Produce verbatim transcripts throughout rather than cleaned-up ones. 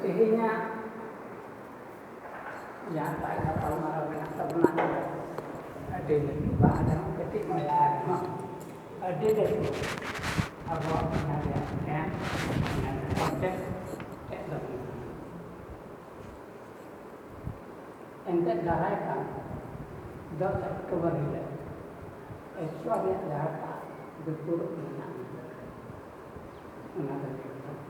ᱛᱮᱦᱮᱧᱟᱜ ᱡᱟᱦᱟᱸᱴᱟᱜ ᱜᱟᱯᱟᱞᱢᱟᱨᱟᱣ ᱢᱮᱱᱟᱜ ᱛᱟᱵᱚᱱᱟ, ᱟᱹᱰᱤ ᱞᱟᱹᱴᱩ ᱵᱟᱝ ᱨᱮᱦᱚᱸ, ᱠᱟᱹᱴᱤᱡ ᱢᱟᱪᱷᱟ ᱨᱮᱦᱚᱸ ᱟᱹᱰᱤ ᱞᱟᱹᱴᱩ ᱟᱵᱚᱣᱟᱜ ᱚᱱᱟ ᱨᱮᱭᱟᱜ ᱜᱮᱭᱟᱱ, ᱚᱱᱟ ᱨᱮᱭᱟᱜ concept ᱪᱮᱫ ᱞᱟᱹᱜᱤᱫ᱾ ᱮᱱᱛᱮ ᱫᱟᱨᱟᱭ ᱠᱟᱱ ᱫᱚᱥ ᱚᱠᱴᱳᱵᱚᱨ ᱦᱤᱞᱳᱜ ᱤᱥᱣᱚᱨ ᱨᱮᱭᱟᱜ ᱡᱟᱦᱟᱸᱴᱟᱜ ᱫᱩᱯᱩᱲᱩᱵ ᱢᱮᱱᱟᱜᱼᱟ, ᱚᱱᱟ ᱫᱚ ᱦᱩᱭᱩᱜ ᱠᱟᱱᱟ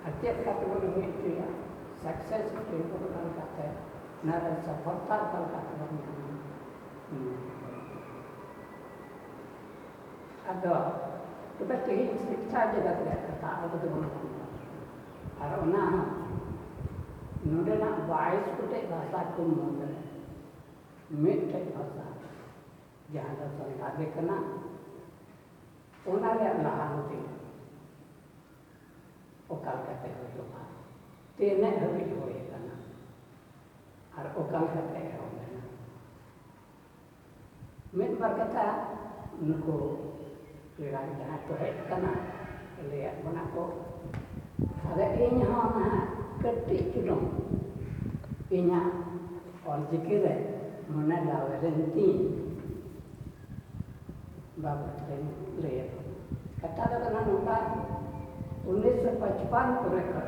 ᱟᱨ ᱪᱮᱫ ᱞᱮᱠᱟ ᱛᱮᱵᱚᱱ ᱦᱩᱭ ᱦᱚᱪᱚᱭᱟ, success ᱦᱩᱭ ᱦᱚᱪᱚ ᱚᱠᱟ ᱞᱮᱠᱟᱛᱮ, ᱚᱱᱟ ᱨᱮ ᱥᱚᱯᱷᱚᱞᱛᱟ ᱚᱠᱟ ᱞᱮᱠᱟ ᱛᱮᱵᱚᱱ ᱧᱟᱢᱟ᱾ ᱦᱩᱸ᱾ ᱟᱫᱚ ᱛᱚᱵᱮ ᱛᱮᱦᱮᱧ ᱥᱤᱠᱷᱟ ᱡᱚᱜᱚᱛ ᱨᱮᱭᱟᱜ ᱠᱟᱛᱷᱟ ᱟᱵᱚ ᱫᱚᱵᱚᱱ ᱜᱟᱞᱢᱟᱨᱟᱣᱟ᱾ ᱟᱨ ᱚᱱᱟ ᱦᱚᱸ ᱱᱚᱰᱮᱱᱟᱜ ᱵᱟᱭᱤᱥ ᱜᱚᱴᱮᱡ ᱵᱷᱟᱥᱟ ᱠᱚ ᱢᱩᱫᱽᱨᱮ ᱢᱤᱫᱴᱮᱡ ᱵᱷᱟᱥᱟ, ᱡᱟᱦᱟᱸ ᱫᱚ ᱥᱟᱱᱛᱟᱲᱤ ᱠᱟᱱᱟ, ᱚᱱᱟ ᱨᱮᱭᱟᱜ ᱞᱟᱦᱟᱱᱛᱤ ᱚᱠᱟ ᱞᱮᱠᱟᱛᱮ ᱦᱩᱭᱩᱜᱼᱟ, ᱛᱤᱱᱟᱹᱜ ᱦᱟᱹᱵᱤᱡ ᱦᱩᱭ ᱟᱠᱟᱱᱟ ᱟᱨ ᱚᱠᱟ ᱞᱮᱠᱟᱛᱮ ᱮᱦᱚᱵ ᱞᱮᱱᱟ᱾ ᱢᱤᱫ ᱵᱟᱨ ᱠᱟᱛᱷᱟ ᱱᱩᱠᱩ ᱯᱮᱲᱟ ᱡᱟᱦᱟᱸᱭ ᱠᱚ ᱦᱮᱡ ᱟᱠᱟᱱᱟ, ᱞᱟᱹᱭᱟᱫ ᱵᱚᱱᱟ ᱠᱚ᱾ ᱟᱫᱚ ᱤᱧ ᱦᱚᱸ ᱱᱟᱦᱟᱜ ᱠᱟᱹᱴᱤᱡ ᱪᱩᱞᱩᱝ ᱤᱧᱟᱹᱜ ᱚᱞᱪᱤᱠᱤ ᱨᱮ ᱢᱚᱱᱮ ᱞᱟᱣᱮᱨᱮᱱ ᱛᱤᱧ ᱵᱟᱵᱚᱫ ᱛᱮᱧ ᱞᱟᱹᱭ ᱟᱠᱚ᱾ ᱠᱟᱛᱷᱟ ᱫᱚ ᱠᱟᱱᱟ ᱱᱚᱝᱠᱟ, ᱩᱱᱤᱥᱥᱚ ᱯᱟᱸᱪᱯᱟᱱᱱᱚ ᱠᱚᱨᱮ ᱠᱷᱚᱱ,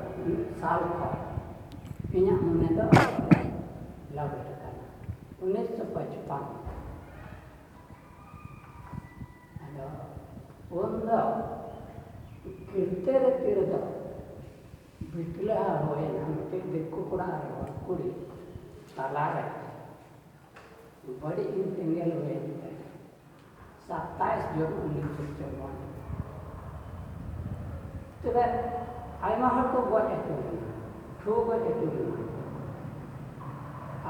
ᱥᱟᱞ ᱠᱷᱚᱱ ᱤᱧᱟᱹᱜ ᱢᱚᱱᱮ ᱫᱚ ᱞᱟᱣᱮᱨ ᱟᱠᱟᱱᱟ᱾ ᱩᱱᱤᱥᱥᱚ ᱯᱟᱸᱪᱯᱟᱱᱱᱚ᱾ ᱟᱫᱚ ᱩᱱ ᱫᱚ ᱠᱤᱨᱛᱮ ᱨᱮ ᱛᱤ ᱨᱮᱫᱚ ᱵᱤᱴᱞᱟᱹ ᱦᱩᱭᱮᱱᱟ, ᱢᱤᱫᱴᱮᱡ ᱫᱤᱠᱩ ᱠᱚᱲᱟ ᱟᱨ ᱦᱚᱲ ᱠᱩᱲᱤ ᱛᱟᱞᱟᱨᱮ ᱵᱟᱹᱲᱤᱡ ᱤᱧ ᱛᱮᱸᱜᱮᱞ ᱦᱩᱭᱮᱱ ᱛᱮ ᱥᱟᱛᱟᱭᱤᱥ ᱡᱚᱱ ᱩᱱᱤ ᱠᱚ ᱪᱚᱨᱢᱚᱱ᱾ ᱛᱚᱵᱮ ᱟᱭᱢᱟ ᱦᱚᱲ ᱠᱚ ᱜᱚᱡ ᱦᱚᱪᱚ ᱞᱮᱱᱟ, ᱴᱷᱩ ᱜᱚᱡ ᱦᱚᱪᱚ ᱞᱮᱱᱟ᱾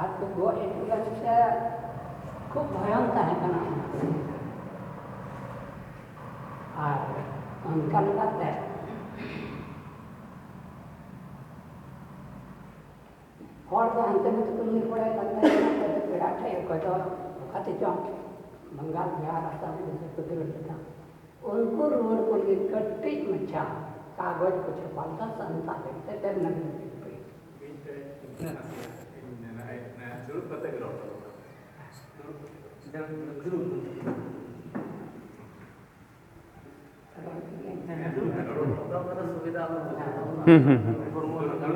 ᱟᱨ ᱠᱚ ᱜᱚᱡ ᱦᱚᱪᱚ ᱞᱮᱱᱛᱮ ᱠᱷᱩᱵ ᱵᱷᱚᱭᱚᱝ ᱛᱟᱦᱮᱸ ᱠᱟᱱᱟ ᱚᱱᱟ ᱠᱚ᱾ ᱟᱨ ᱚᱱᱠᱟ ᱞᱮᱠᱟᱛᱮ ᱦᱚᱲ ᱫᱚ ᱦᱟᱱᱛᱮ ᱱᱟᱛᱮ ᱠᱚ ᱧᱤᱨ ᱵᱟᱲᱟᱭ ᱠᱟᱱ ᱛᱟᱦᱮᱸ ᱠᱟᱱᱟ, ᱚᱠᱚᱭ ᱫᱚ ᱯᱮᱲᱟ ᱴᱷᱮᱡ, ᱚᱠᱚᱭ ᱫᱚ ᱚᱠᱟᱛᱮ ᱪᱚᱝ, ᱵᱟᱝᱜᱟᱞ, ᱵᱤᱦᱟᱨ, ᱟᱥᱟᱢ, ᱩᱲᱤᱥᱥᱟ ᱠᱚ ᱫᱟᱹᱲ ᱞᱮᱫᱟ᱾ ᱩᱱᱠᱩ ᱨᱩᱣᱟᱹᱲ ᱠᱚ ᱞᱟᱹᱜᱤᱫ ᱠᱟᱹᱴᱤᱡ ᱢᱟᱪᱷᱟ ᱠᱟᱜᱚᱡᱽ ᱠᱚ ᱪᱷᱟᱯᱟ ᱞᱮᱫᱟ ᱥᱟᱱᱛᱟᱲᱤ ᱛᱮ ᱫᱮᱵᱽᱱᱟᱜᱚᱨᱤ ᱞᱤᱯᱤ᱾ ᱢᱤᱫᱴᱮᱡ ᱱᱟᱥᱮᱭᱟᱜ ᱤᱧ ᱢᱮᱱᱟ, ᱦᱮᱡ ᱱᱟ, ᱫᱩᱲᱩᱵ ᱠᱟᱛᱮ ᱜᱮ ᱨᱚᱲ ᱛᱟᱵᱚᱱ ᱢᱮ᱾ ᱫᱩᱲᱩᱵ ᱠᱟᱛᱮ᱾ ᱦᱮᱸ, ᱫᱩᱲᱩᱵ ᱠᱟᱛᱮ ᱨᱚᱲ ᱫᱚ ᱚᱱᱟ ᱫᱚ ᱥᱩᱵᱤᱫᱷᱟ ᱟᱞᱚ ᱵᱩᱡᱷᱟᱹᱜ ᱛᱟᱵᱚᱱᱟ᱾ ᱦᱩᱸ, ᱦᱩᱸ, ᱦᱩᱸ᱾ ᱦᱚᱲᱢᱚ ᱨᱮᱱᱟᱜ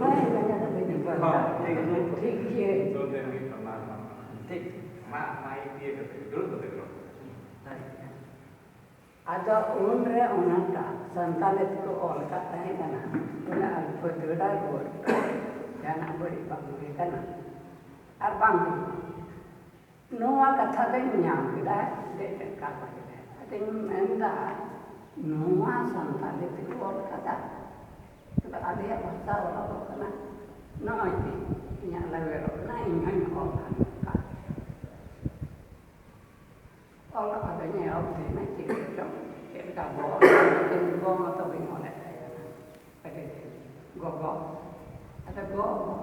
ᱠᱟᱹᱢᱤ ᱠᱟᱛᱮ ᱜᱮ ᱨᱚᱲ᱾ ᱦᱚᱸ, ᱴᱷᱤᱠ, ᱴᱷᱤᱠ, ᱴᱷᱤᱠ ᱜᱮ᱾ ᱫᱚ ᱛᱮ ᱢᱤᱫ ᱠᱟᱱᱟ᱾ ᱴᱷᱤᱠ᱾ ᱢᱟ, ᱢᱟ, ᱤᱭᱟᱹ ᱠᱟᱛᱮ, ᱫᱩᱲᱩᱵ ᱠᱟᱛᱮ ᱜᱮ ᱨᱚᱲ᱾ ᱟᱫᱚ ᱩᱱᱨᱮ ᱚᱱᱟᱴᱟᱜ ᱥᱟᱱᱛᱟᱲᱤ ᱛᱮᱠᱚ ᱚᱞ ᱟᱠᱟᱫ ᱛᱟᱦᱮᱸ ᱠᱟᱱᱟ, ᱚᱱᱟ ᱟᱞᱯᱷᱟᱵᱮᱴ ᱨᱮ ᱨᱩᱣᱟᱹᱲ ᱡᱟᱦᱟᱱᱟᱜ ᱵᱟᱹᱲᱤᱡ ᱵᱟᱝ ᱦᱩᱭ ᱠᱟᱱᱟ ᱟᱨ ᱵᱟᱝ ᱦᱩᱭᱩᱜᱼᱟ᱾ ᱱᱚᱣᱟ ᱠᱟᱛᱷᱟ ᱫᱚᱧ ᱧᱟᱢ ᱠᱮᱫᱟ ᱢᱤᱫᱴᱮᱱ ᱠᱟᱜᱚᱡᱽ ᱨᱮ᱾ ᱟᱫᱚᱧ ᱢᱮᱱᱫᱟ, ᱱᱚᱣᱟ ᱥᱟᱱᱛᱟᱲᱤ ᱛᱮᱠᱚ ᱚᱞ ᱠᱟᱫᱟ, ᱛᱚᱵᱮ ᱟᱞᱮᱭᱟᱜ ᱵᱷᱟᱥᱟ ᱚᱞᱚᱜᱚᱜ ᱠᱟᱱᱟ᱾ ᱱᱚᱜᱼᱚᱭ ᱛᱤᱧ, ᱤᱧᱟᱹᱜ ᱞᱟᱣᱮᱨᱚᱜ ᱠᱟᱱᱟ, ᱤᱧ ᱦᱚᱸᱧ ᱚᱞᱟ ᱱᱚᱝᱠᱟ᱾ ᱚᱞ ᱟᱫᱚᱧ ᱮᱦᱚᱵ ᱠᱮᱫᱟ, ᱪᱮᱫ ᱠᱚᱪᱚᱝ, ᱪᱮᱫ ᱞᱮᱠᱟ ᱜᱚ, ᱜᱚ ᱢᱟᱛᱚ ᱵᱟᱹᱧ ᱚᱞᱮᱫ ᱛᱟᱦᱮᱸ ᱠᱟᱱᱟ, ᱟᱹᱰᱤ ᱫᱤᱱ ᱜᱚᱜᱚ, ᱟᱫᱚ ᱜᱚ, ᱜᱚ,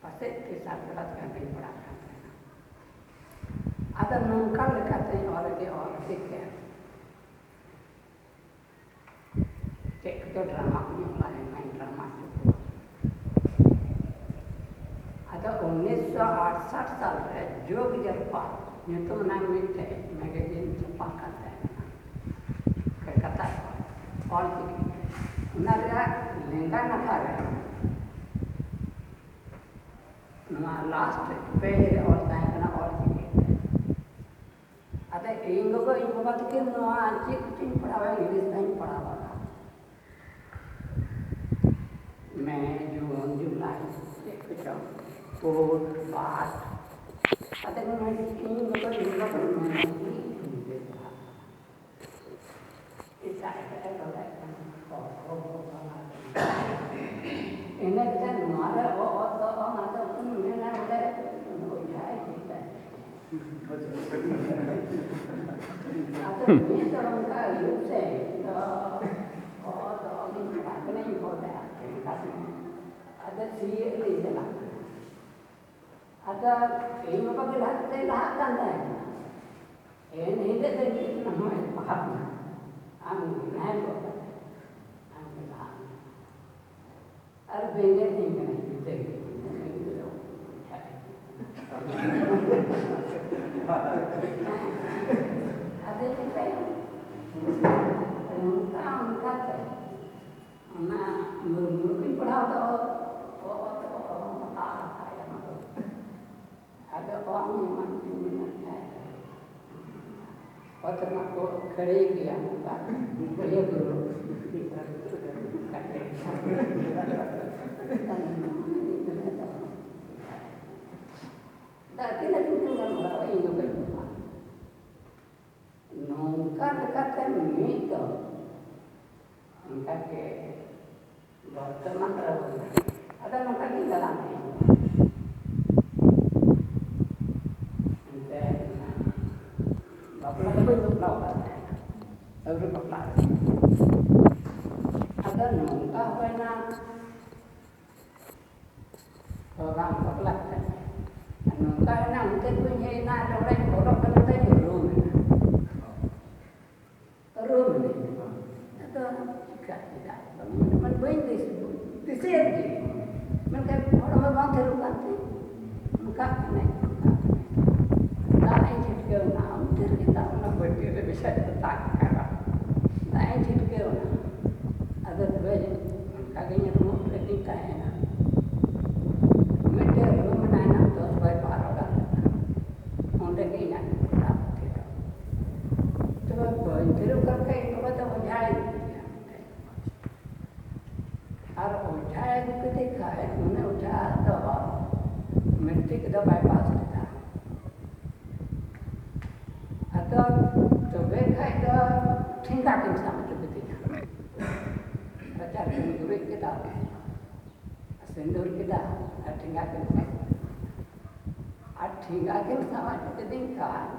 ᱯᱟᱥᱮᱡ ᱛᱮᱥᱟᱨ ᱠᱞᱟᱥ ᱜᱟᱱ ᱨᱤᱧ ᱯᱟᱲᱦᱟᱜ ᱠᱟᱱ ᱛᱟᱦᱮᱱᱟ᱾ ᱟᱫᱚ ᱱᱚᱝᱠᱟ ᱞᱮᱠᱟᱛᱮ ᱚᱞ ᱜᱮ ᱚᱞ ᱴᱷᱤᱠ ᱠᱮᱫ᱾ ᱪᱮᱫ ᱠᱚᱪᱚ ᱰᱨᱟᱢᱟ ᱠᱚ ᱧᱮᱞᱟ, ᱮᱱᱠᱷᱟᱱ ᱰᱨᱟᱢᱟ ᱦᱚᱪᱚ ᱠᱚᱣᱟ᱾ ᱟᱫᱚ ᱩᱱᱤᱥᱥᱚ ᱟᱴᱥᱟᱴ ᱥᱟᱞ ᱨᱮ ᱡᱩᱜᱽ ᱡᱟᱨᱯᱟ ᱧᱩᱛᱩᱢ ᱨᱮᱱᱟᱜ ᱢᱤᱫᱴᱮᱡ ᱢᱮᱜᱟᱡᱤᱱ ᱪᱷᱟᱯᱟᱜ ᱠᱟᱱ ᱛᱟᱦᱮᱸ ᱠᱟᱱᱟ, ᱠᱚᱞᱠᱟᱛᱟ ᱠᱷᱚᱱ, ᱚᱞ ᱪᱤᱠᱤ᱾ ᱚᱱᱟ ᱨᱮᱭᱟᱜ ᱞᱮᱸᱜᱟ ᱱᱟᱠᱷᱟ ᱨᱮ ᱱᱚᱣᱟ ᱞᱟᱥᱴ ᱯᱮᱡᱽ ᱨᱮ ᱚᱞ ᱛᱟᱦᱮᱸ ᱠᱟᱱᱟ ᱚᱞ ᱪᱤᱠᱤ ᱛᱮ᱾ ᱟᱫᱚ ᱤᱧ ᱜᱚᱜᱚ ᱤᱧ ᱵᱟᱵᱟ ᱛᱟᱹᱠᱤᱱ ᱱᱚᱣᱟ ᱪᱮᱫ ᱠᱚᱪᱚᱧ ᱯᱟᱲᱦᱟᱣᱟ, ᱤᱝᱞᱤᱥ ᱛᱮᱧ ᱯᱟᱲᱦᱟᱣ ᱟᱠᱟᱫᱟ᱾ ᱢᱮ, ᱡᱩᱱ, ᱡᱩᱞᱟᱭ, ᱪᱮᱫ ᱠᱚᱪᱚᱝ, ᱯᱳᱥ, ᱵᱟᱥ᱾ ᱟᱫᱚ ᱤᱧ ᱜᱚᱜᱚ ᱤᱧ ᱵᱟᱵᱟ ᱛᱟᱹᱠᱤᱱ ᱢᱮᱱᱟ, ᱪᱮᱫ ᱤᱧ ᱯᱟᱲᱦᱟᱣᱟ? ᱮᱴᱟᱜ ᱮᱴᱟᱜ ᱮ ᱨᱚᱲᱮᱫ ᱠᱟᱱᱟ᱾ ᱚ, ᱚ, ᱚ, ᱵᱟᱵᱟ᱾ ᱤᱱᱟᱹ ᱠᱟᱛᱮ ᱱᱚᱣᱟ ᱨᱮ ᱚ, ᱚ, ᱫᱚ ᱚᱱᱟ ᱫᱚ ᱵᱚᱱ ᱢᱮᱱᱟ ᱵᱚᱞᱮ ᱵᱚᱡᱷᱟᱭ ᱴᱷᱤᱠ ᱟᱭ᱾ ᱟᱫᱚ ᱱᱤᱛ ᱫᱚ ᱚᱱᱠᱟ ᱟᱹᱭᱩᱵ ᱥᱮᱫ ᱫᱚ ᱚ, ᱫᱚ ᱩᱱᱤ ᱠᱚᱲᱟ ᱠᱟᱱᱟᱭ ᱵᱚᱞᱮ, ᱟᱫᱚ ᱥᱤᱭᱳᱜ ᱞᱤᱧ ᱪᱟᱞᱟᱜ ᱠᱟᱱᱟ᱾ ᱟᱫᱚ ᱤᱧ ᱵᱟᱵᱟ ᱜᱮ ᱞᱟᱦᱟ ᱛᱮᱫᱚᱭ ᱞᱟᱦᱟᱜ ᱠᱟᱱ ᱛᱟᱦᱮᱸ ᱠᱟᱱᱟ᱾ ᱮᱱ ᱦᱤᱞᱳᱜ ᱫᱚ ᱤᱧ ᱦᱚᱸᱭ ᱯᱟᱲᱦᱟᱜ ᱠᱟᱱᱟ᱾ ᱟᱢ ᱱᱟᱦᱮᱞ ᱜᱚᱜ ᱠᱟᱛᱮ ᱟᱢ ᱪᱟᱞᱟᱜ ᱢᱮ᱾ ᱟᱨ ᱵᱮᱸᱜᱮᱫ ᱤᱧ ᱠᱟᱱᱟ, ᱡᱩᱛᱟᱹ ᱜᱮ᱾ ᱟᱫᱚᱧ ᱢᱮᱛᱟᱭᱟ, ᱚᱱᱠᱟ ᱚᱱᱠᱟ ᱛᱮ ᱚᱱᱟ ᱢᱩᱨᱢᱩ ᱠᱚᱧ ᱯᱟᱲᱦᱟᱣ ᱫᱚ, ᱚ, ᱚ, ᱚ, ᱚ, ᱚ, ᱚ, ᱚ, ᱚ, ᱚ, ᱟᱫᱚ ᱚᱦᱚᱧ ᱮᱢᱟᱢ ᱠᱮᱭᱟ, ᱢᱮᱱᱟᱜ ᱠᱷᱟᱡ᱾ ᱚᱛ ᱨᱮᱱᱟᱜ ᱠᱚ ᱠᱷᱟᱹᱲᱤ ᱜᱮᱭᱟ, ᱚᱱᱠᱟ ᱤᱭᱟᱹ ᱠᱚ᱾ ᱫᱟᱜ ᱛᱤᱱᱟᱹᱜ ᱫᱤᱱ ᱜᱟᱱ ᱦᱚᱲ ᱤᱧ ᱫᱚ ᱵᱟᱹᱧ ᱵᱟᱯᱞᱟᱜᱼᱟ᱾ ᱱᱚᱝᱠᱟ ᱞᱮᱠᱟᱛᱮ ᱢᱤᱫ ᱫᱚ ᱚᱱᱠᱟ ᱜᱮ ᱵᱚᱨᱛᱚᱢᱟᱱ ᱨᱮ ᱦᱩᱭ ᱮᱱᱟ᱾ ᱟᱫᱚ ᱱᱚᱝᱠᱟ ᱜᱤᱧ ᱫᱟᱬᱟᱱ ᱛᱟᱦᱮᱸ᱾ ᱮᱱᱛᱮ ᱵᱟᱯᱞᱟ ᱫᱚ ᱵᱟᱹᱧ ᱵᱟᱯᱞᱟ ᱟᱠᱟᱫ ᱛᱟᱦᱮᱸᱱᱟ, ᱟᱹᱣᱨᱤ ᱵᱟᱯᱞᱟ ᱨᱮ᱾ ᱟᱫᱚ ᱱᱚᱝᱠᱟ ᱦᱩᱭᱱᱟ, ᱛᱚ ᱵᱟᱝ ᱵᱟᱯᱞᱟ ᱠᱟᱛᱮ ᱱᱚᱝᱠᱟ ᱦᱩᱭᱱᱟ, ᱚᱱᱛᱮ ᱠᱷᱚᱱ ᱦᱮᱡ ᱮᱱᱟ, ᱱᱚᱰᱮᱧ ᱵᱚᱞᱚᱜ ᱠᱟᱱᱟ, ᱛᱮᱧ ᱨᱩᱣᱟᱹᱲ ᱮᱱᱟ᱾ ᱨᱩᱣᱟᱹᱲ ᱢᱮ᱾ ᱟᱫᱚ ᱪᱤᱠᱟᱹ ᱠᱮᱫᱟ? ᱢᱟᱱᱮ ᱵᱟᱹᱧ ᱫᱤᱥ-, ᱫᱤᱥᱟᱹᱭᱮᱫ ᱜᱮ᱾ ᱢᱮᱱᱠᱷᱟᱱ ᱦᱚᱲᱢᱚ ᱵᱟᱝ ᱛᱷᱤᱨᱚᱜ ᱠᱟᱱ ᱛᱤᱧ᱾ ᱚᱱᱠᱟ ᱠᱟᱱᱟᱧ, ᱚᱱᱠᱟ ᱠᱟᱱᱟᱧ᱾ ᱫᱟᱜ ᱤᱧ ᱪᱷᱤᱴᱠᱟᱹᱣ ᱮᱱᱟ, ᱚᱱᱛᱮ ᱨᱮᱜᱮ ᱫᱟᱜ ᱚᱱᱟ ᱵᱟᱹᱴᱤ ᱨᱮ ᱵᱤᱥᱟᱹᱜ ᱠᱟᱛᱮ ᱫᱟᱜ ᱠᱟᱱᱟ᱾ ᱫᱟᱜ ᱤᱧ ᱪᱷᱤᱴᱠᱟᱹᱣ ᱮᱱᱟ᱾ ᱟᱫᱚ ᱛᱚᱵᱮ ᱚᱱᱠᱟ ᱜᱤᱧ ᱨᱩᱢ ᱨᱮᱜᱤᱧ ᱛᱟᱦᱮᱸᱭᱮᱱᱟ᱾ ᱢᱤᱫᱴᱮᱱ ᱨᱩᱢ ᱢᱮᱱᱟᱜᱼᱟ, ᱫᱚᱥ ᱵᱟᱭ ᱵᱟᱨᱚ ᱜᱟᱱ᱾ ᱚᱸᱰᱮ ᱜᱮ ᱤᱧᱟᱹᱜ ᱚᱲᱟᱜ ᱛᱷᱤᱨ᱾ ᱛᱚᱵᱮ ᱵᱟᱹᱧ ᱛᱷᱤᱨᱚᱜ ᱠᱟᱱ ᱠᱷᱟᱡ ᱤᱧ ᱵᱟᱵᱟ ᱫᱚ ᱚᱡᱷᱟᱭ ᱤᱫᱤ ᱠᱮᱫᱮᱭᱟ᱾ ᱟᱨ ᱚᱡᱷᱟ ᱟᱹᱜᱩ ᱠᱮᱫᱮ ᱠᱷᱟᱡ, ᱩᱱᱤ ᱚᱡᱷᱟ ᱫᱚ ᱢᱮᱴᱨᱤᱠ ᱫᱚ ᱵᱟᱭ ᱯᱟᱥ ᱞᱮᱫᱟ᱾ ᱟᱫᱚ ᱛᱚᱵᱮ ᱠᱷᱟᱡ ᱫᱚ ᱴᱷᱮᱸᱜᱟ ᱠᱤᱱ ᱥᱟᱵ ᱦᱚᱪᱚ ᱠᱮᱫᱮᱭᱟ᱾ ᱨᱟᱪᱟ ᱨᱮᱠᱤᱱ ᱜᱩᱨᱤᱡ ᱠᱮᱫᱟ, ᱥᱤᱸᱫᱩᱨ ᱠᱮᱫᱟ ᱟᱨ ᱴᱷᱮᱸᱜᱟ ᱠᱤᱱ ᱥᱟᱵ᱾ ᱟᱨ ᱴᱷᱮᱸᱜᱟ ᱠᱤᱱ ᱥᱟᱵ ᱦᱚᱪᱚ ᱠᱤᱫᱤᱧ ᱠᱷᱟᱱ,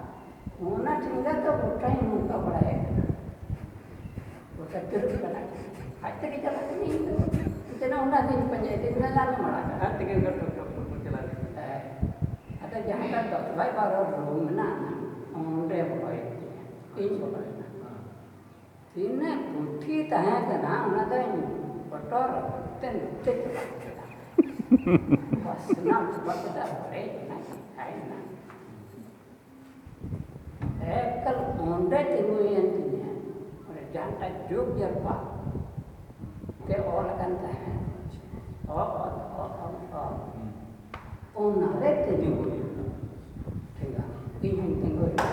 ᱚᱱᱟ ᱴᱷᱮᱸᱜᱟ ᱫᱚ ᱜᱚᱴᱟᱧ ᱱᱚᱝᱠᱟ ᱵᱟᱲᱟᱭᱮᱫ ᱠᱟᱱᱟ᱾ ᱜᱚᱴᱟ ᱛᱟᱹᱨᱩᱵ ᱠᱟᱱᱟ᱾ ᱟᱡ ᱛᱮᱜᱮ ᱪᱟᱞᱟᱜ ᱠᱟᱱᱟ, ᱤᱧ ᱫᱚ ᱮᱱᱛᱮ ᱚᱱᱟ ᱫᱚᱧ ᱯᱟᱸᱡᱟᱭᱮᱫ ᱛᱮ, ᱢᱮᱞᱟ ᱞᱮ ᱢᱟᱲᱟᱝ ᱠᱟᱱᱟ᱾ ᱟᱡ ᱛᱮᱜᱮ ᱚᱱᱠᱟ ᱴᱚᱠ ᱴᱚᱠ ᱴᱚᱠ ᱴᱚᱠ ᱪᱟᱞᱟᱣ ᱮᱱᱟ᱾ ᱦᱮᱸ᱾ ᱟᱫᱚ ᱡᱟᱦᱟᱸ ᱴᱟᱜ ᱫᱚᱥ ᱵᱟᱭ ᱵᱟᱨᱚ ᱨᱩᱢ ᱢᱮᱱᱟᱜᱼᱟ, ᱚᱸᱰᱮ ᱵᱚᱞᱚᱭᱮᱫ ᱛᱤᱧᱟ᱾ ᱤᱧ ᱵᱚᱞᱚᱭᱮᱱᱟ᱾ ᱦᱮᱸ᱾ ᱛᱤᱱᱟᱹᱜ ᱯᱩᱛᱷᱤ ᱛᱟᱦᱮᱸ ᱠᱟᱱᱟ, ᱚᱱᱟ ᱫᱚᱧ ᱯᱚᱴᱚᱨ ᱠᱟᱛᱮ ᱱᱚᱛᱮ ᱪᱟᱵᱟ ᱠᱮᱫᱟ᱾ ᱯᱟᱥᱱᱟᱣ ᱪᱟᱵᱟ ᱠᱮᱫᱟ, ᱵᱟᱲᱟᱭ ᱮᱱᱟ, ᱪᱤᱠᱟᱹᱭᱮᱱᱟ᱾ ᱮᱠᱟᱞ ᱚᱸᱰᱮ ᱛᱤᱸᱜᱩᱭᱮᱱ ᱛᱤᱧᱟ, ᱚᱸᱰᱮ ᱡᱟᱦᱟᱸᱴᱟᱜ ᱡᱳᱜᱽ ᱡᱟᱨᱯᱟ ᱛᱮ ᱚᱞ ᱟᱠᱟᱱ ᱛᱟᱦᱮᱸᱫ, ᱚ, ᱚ, ᱚ, ᱚ, ᱚ᱾ ᱚᱱᱟᱨᱮ ᱛᱤᱸᱜᱩ ᱦᱩᱭᱩᱜᱼᱟ᱾ ᱴᱷᱤᱠᱟ? ᱤᱧ ᱦᱚᱧ ᱛᱤᱸᱜᱩᱭᱮᱱᱟ᱾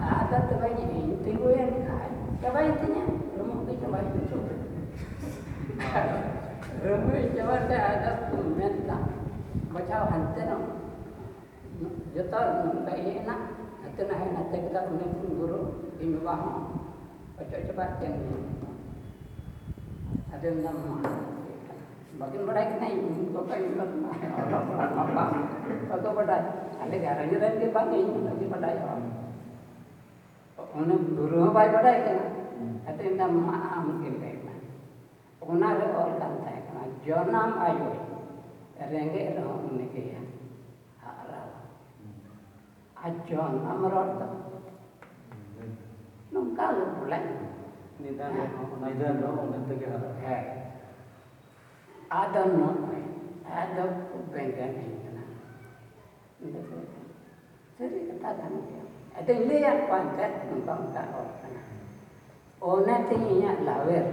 ᱟᱫᱚ ᱛᱚᱵᱮ ᱤᱧ ᱛᱤᱸᱜᱩᱭᱮᱱ ᱠᱷᱟᱱ ᱪᱟᱵᱟᱭᱮᱱ ᱛᱤᱧᱟ, ᱨᱩᱢᱩᱜ ᱜᱮ ᱪᱟᱵᱟᱭᱮᱱ ᱛᱤᱧᱟ᱾ ᱨᱩᱢᱩᱜ ᱪᱟᱵᱟ ᱛᱮ ᱟᱫᱚ ᱢᱮᱱ ᱫᱟ, ᱵᱟᱪᱷᱟᱣ ᱦᱟᱱᱛᱮ ᱱᱚ, ᱡᱚᱛᱚ ᱱᱚᱝᱠᱟ ᱤᱭᱟᱹ ᱮᱱᱟ, ᱦᱟᱱᱛᱮ ᱱᱟᱦᱮ ᱱᱟᱛᱮ ᱠᱮᱫᱟ, ᱩᱱᱤ ᱜᱩᱨᱩ, ᱤᱧ ᱵᱟᱵᱟ ᱦᱚᱸ ᱚᱪᱚᱜ ᱪᱟᱵᱟ ᱠᱮᱫ ᱞᱤᱧᱟ᱾ ᱟᱫᱚ ᱢᱮᱱᱫᱟ, ᱢᱟ, ᱵᱟᱹᱠᱤᱱ ᱵᱟᱰᱟᱭ ᱠᱟᱱᱟ, ᱤᱧ ᱵᱟᱵᱟ, ᱤᱧ ᱵᱟᱵᱟ, ᱚᱞᱚᱜ ᱯᱟᱲᱦᱟᱜ ᱢᱟ ᱵᱟᱝ, ᱵᱟᱠᱚ ᱵᱟᱰᱟᱭ᱾ ᱟᱞᱮ ᱜᱷᱟᱨᱚᱸᱡᱽ ᱨᱮᱱ ᱜᱮ ᱵᱟᱝ, ᱤᱧ ᱵᱟᱵᱟ ᱜᱮ ᱵᱟᱰᱟᱭᱚᱜᱼᱟ᱾ ᱩᱱᱤ ᱜᱩᱨᱩ ᱦᱚᱸ ᱵᱟᱭ ᱵᱟᱰᱟᱭ ᱠᱟᱱᱟ᱾ ᱟᱫᱚ ᱢᱮᱱᱫᱟ, ᱢᱟ, ᱟᱢ ᱜᱮ ᱞᱟᱹᱭ ᱢᱮ᱾ ᱚᱱᱟ ᱨᱮ ᱚᱞ ᱠᱟᱱ ᱛᱟᱦᱮᱸ ᱠᱟᱱᱟ, ᱡᱚᱱᱚᱢ ᱟᱭᱳᱭ ᱨᱮᱸᱜᱮᱡ ᱨᱮᱦᱚᱸ ᱩᱱᱤ ᱜᱮᱭᱟ ᱦᱟᱨᱟᱣᱟ᱾ ᱟᱨ ᱡᱚᱱᱚᱢ ᱨᱚᱲ ᱫᱚ ᱱᱚᱝᱠᱟ ᱵᱚᱞᱮ᱾ ᱱᱤᱫᱟᱱ ᱨᱮᱦᱚᱸ, ᱱᱤᱫᱟᱱ ᱨᱮᱦᱚᱸ ᱩᱱᱤ ᱛᱮᱜᱮ ᱦᱟᱨᱟᱜᱼᱟ᱾ ᱦᱮᱸ᱾ ᱟᱫᱚ ᱱᱚᱜᱼᱚᱭ, ᱟᱫᱚ ᱠᱚ ᱵᱮᱸᱜᱮᱫ ᱤᱧ ᱠᱟᱱᱟ᱾ ᱥᱟᱹᱨᱤ ᱠᱟᱛᱷᱟ ᱠᱟᱱ ᱜᱮᱭᱟ᱾ ᱟᱫᱚᱧ ᱞᱟᱹᱭᱟᱫ ᱠᱚᱣᱟ ᱮᱱᱛᱮᱫ, ᱱᱚᱝᱠᱟ ᱚᱱᱠᱟ ᱚᱞ ᱠᱟᱱᱟ᱾ ᱚᱱᱟᱛᱮ ᱤᱧᱟᱹᱜ ᱞᱟᱣᱮᱨ᱾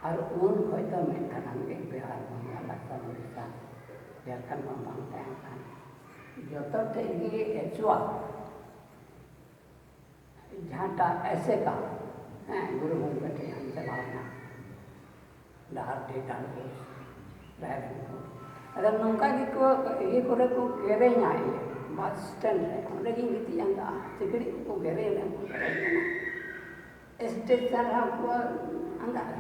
ᱟᱨ ᱩᱱ ᱠᱷᱚᱡ ᱫᱚ ᱢᱮᱱ ᱠᱟᱱᱟ ᱜᱮ ᱵᱤᱦᱟᱨ ᱵᱟᱝᱞᱟ ᱞᱟᱛᱟᱨ ᱩᱲᱤᱥᱥᱟ, ᱡᱷᱟᱲᱠᱷᱚᱸᱰ ᱢᱟ ᱵᱟᱝ ᱛᱟᱦᱮᱸ ᱠᱟᱱ᱾ ᱡᱚᱛᱚ ᱴᱷᱮᱡ ᱜᱮ ᱮᱪᱩᱣᱟ᱾ ᱡᱟᱦᱟᱸᱴᱟᱜ ᱮᱥᱮᱠᱟ, ᱦᱮᱸ, ᱜᱩᱨᱩ ᱜᱚᱢᱠᱮ ᱴᱷᱮᱱ ᱤᱧ ᱪᱟᱞᱟᱣ ᱮᱱᱟ, ᱰᱟᱦᱟᱨᱰᱤ, ᱰᱟᱸᱰᱵᱳᱥ, ᱨᱟᱭᱨᱚᱝᱯᱩᱨ᱾ ᱟᱫᱚ ᱱᱚᱝᱠᱟ ᱜᱮᱠᱚ ᱤᱭᱟᱹ ᱠᱚᱨᱮ ᱠᱚ ᱠᱮᱨᱮᱧᱟ, ᱤᱭᱟᱹ ᱵᱟᱥ ᱥᱴᱮᱱᱰ ᱨᱮ, ᱚᱸᱰᱮ ᱜᱤᱧ ᱜᱤᱛᱤᱡ ᱟᱠᱟᱫᱼᱟ᱾ ᱥᱤᱠᱲᱤᱡ ᱠᱚᱠᱚ ᱜᱮᱨᱮᱧ ᱨᱮ ᱠᱚ ᱠᱮᱨᱮᱧ ᱠᱟᱱᱟ᱾ ᱥᱴᱮᱥᱚᱱ ᱨᱮᱦᱚᱸ ᱠᱚ ᱟᱸᱜᱟ ᱨᱮ,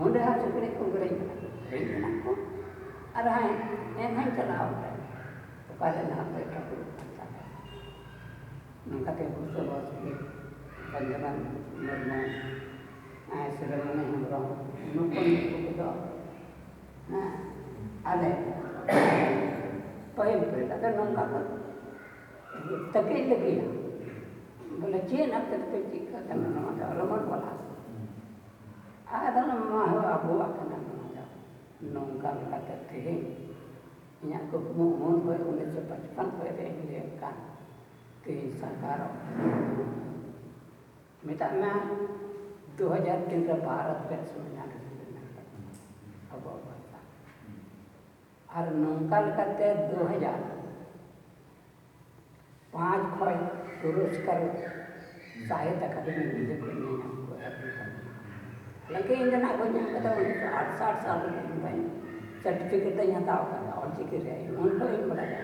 ᱚᱸᱰᱮ ᱦᱚᱸ ᱥᱤᱠᱲᱤᱡ ᱠᱚ ᱜᱮᱨᱮᱧ ᱠᱟᱱᱟ, ᱜᱮᱨᱮᱧ ᱠᱟᱱᱟ ᱠᱚ᱾ ᱟᱨ ᱦᱮᱸ, ᱮᱱᱦᱚᱸᱧ ᱪᱟᱞᱟᱣ ᱞᱮᱱ, ᱚᱠᱟᱨᱮ ᱱᱟᱦᱟᱜ ᱯᱮ ᱴᱷᱟᱹᱠᱩᱨ ᱠᱟᱱ ᱛᱟᱞᱮ᱾ ᱱᱚᱝᱠᱟᱛᱮ ᱵᱩᱥᱟᱹ ᱵᱚᱥ ᱜᱮ, ᱵᱚᱱᱫᱚᱱᱟ ᱢᱩᱨᱢᱩ, ᱟᱨ ᱥᱤᱨᱟᱹᱢᱚᱱᱤ ᱦᱮᱢᱵᱨᱚᱢ, ᱱᱩᱠᱩ, ᱱᱩᱠᱩ ᱠᱚᱫᱚ, ᱦᱮᱸ, ᱟᱞᱮ ᱯᱟᱹᱦᱤᱞ ᱯᱟᱹᱦᱤᱞ ᱟᱫᱚ ᱱᱚᱝᱠᱟ ᱠᱚ ᱛᱟᱹᱠᱤᱡ ᱞᱟᱹᱜᱤᱫ ᱵᱚᱞᱮ ᱪᱮᱫ ᱟᱯᱮ ᱫᱚᱯᱮ ᱪᱮᱫ ᱠᱟᱜ ᱠᱟᱱᱟ, ᱱᱚᱣᱟ ᱫᱚ ᱟᱞᱚ ᱵᱚᱱ ᱚᱞᱟ᱾ ᱟᱫᱚ ᱱᱚᱣᱟ ᱦᱚᱸ ᱟᱵᱚᱣᱟᱜ ᱠᱟᱱᱟ, ᱱᱚᱣᱟ ᱫᱚ ᱱᱚᱝᱠᱟ ᱞᱮᱠᱟᱛᱮ ᱛᱮᱦᱮᱧ ᱤᱧᱟᱹᱜ ᱠᱩᱠᱢᱩ ᱩᱱ ᱠᱷᱚᱱ ᱩᱱᱤᱥᱥᱚ ᱯᱟᱸᱪᱯᱟᱱ ᱠᱷᱚᱱ ᱨᱮ ᱤᱧ ᱞᱟᱹᱭ ᱠᱟᱱ ᱛᱮᱦᱮᱧ ᱥᱟᱠᱟᱨᱚᱜ ᱠᱟᱱᱟ᱾ ᱢᱮᱛᱟᱜ ᱢᱮ ᱫᱩ ᱦᱟᱡᱟᱨ ᱛᱤᱱ ᱨᱮ ᱵᱷᱟᱨᱚᱛ ᱨᱮᱭᱟᱜ ᱥᱚᱝᱵᱤᱫᱷᱟᱱ ᱨᱮ ᱥᱮᱞᱮᱫ ᱢᱮᱱᱟᱜ ᱟᱠᱟᱫᱟ ᱟᱵᱚᱣᱟᱜ ᱵᱷᱟᱥᱟ᱾ ᱟᱨ ᱱᱚᱝᱠᱟ ᱞᱮᱠᱟᱛᱮ ᱫᱩ ᱦᱟᱡᱟᱨ ᱯᱟᱸᱪ ᱠᱷᱚᱱ ᱯᱩᱨᱚᱥᱠᱟᱨ ᱥᱟᱦᱤᱛ ᱟᱠᱟᱫᱮᱢᱤ ᱱᱤᱡᱮ ᱠᱚ ᱧᱮᱧᱟᱢ ᱠᱚ ᱮᱦᱚᱵ ᱞᱮᱫᱟ᱾ ᱦᱟᱞᱟᱝᱠᱤ ᱤᱧ ᱫᱚ ᱱᱟᱜ ᱵᱟᱹᱧ ᱧᱟᱢ ᱠᱟᱫᱟ, ᱩᱱᱤᱥᱥᱚ ᱟᱴᱥᱟᱴ ᱥᱟᱞ ᱨᱮ ᱤᱧ ᱵᱟᱹᱧ ᱥᱟᱨᱴᱤᱯᱷᱤᱠᱮᱴ ᱫᱚᱧ ᱦᱟᱛᱟᱣ ᱠᱟᱫᱟ ᱚᱞᱪᱤᱠᱤ ᱨᱮ, ᱩᱱ ᱦᱤᱞᱳᱜ ᱤᱧ ᱵᱟᱲᱟᱭᱟ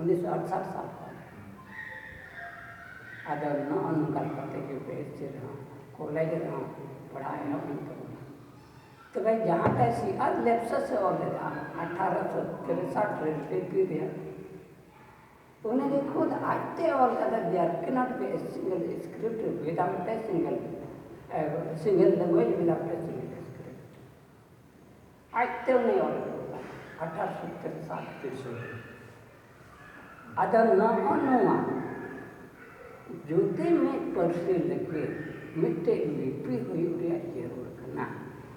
ᱩᱱᱤᱥᱥᱚ ᱟᱴᱥᱟᱴ ᱥᱟᱞ ᱠᱷᱚᱱ᱾ ᱟᱫᱚ ᱱᱚᱜᱼᱚ ᱱᱚᱝᱠᱟ ᱞᱮᱠᱟᱛᱮ ᱤᱭᱩ ᱯᱤ ᱮᱥ ᱥᱤ ᱨᱮᱦᱚᱸ ᱠᱚᱞᱮᱡᱽ ᱨᱮᱦᱚᱸ ᱯᱟᱲᱦᱟᱣ ᱮᱦᱚᱵ ᱮᱱ ᱛᱟᱵᱚᱱᱟ᱾ ᱛᱚᱵᱮ ᱡᱟᱦᱟᱸᱴᱟᱜ ᱥᱤ ᱟᱨ ᱞᱮᱯᱥᱟᱥ ᱮ ᱚᱞ ᱞᱮᱫᱟ ᱟᱴᱷᱟᱨᱚᱥᱚ ᱛᱤᱨᱥᱟᱴ ᱨᱮ ᱞᱤᱯᱤ ᱨᱮᱭᱟᱜ, ᱩᱱᱤ ᱜᱮ ᱠᱷᱩᱫ ᱟᱡᱛᱮ ᱚᱞ ᱠᱟᱫᱟ, there cannot be a single script without a single, uh, single language without a single script. ᱟᱡᱛᱮ ᱩᱱᱤ ᱚᱞ ᱦᱚᱴᱚ ᱠᱟᱫᱟ ᱟᱴᱷᱟᱨᱚᱥᱚ ᱛᱤᱨᱥᱟᱴ᱾ ᱟᱫᱚ ᱱᱚᱜᱼᱚ ᱱᱚᱣᱟ ᱡᱩᱫᱤ ᱢᱤᱫ ᱯᱟᱹᱨᱥᱤ ᱞᱟᱹᱜᱤᱫ ᱢᱤᱫᱴᱮᱡ ᱞᱤᱯᱤ ᱦᱩᱭᱩᱜ ᱨᱮᱭᱟᱜ ᱡᱟᱹᱨᱩᱲ ᱠᱟᱱᱟ,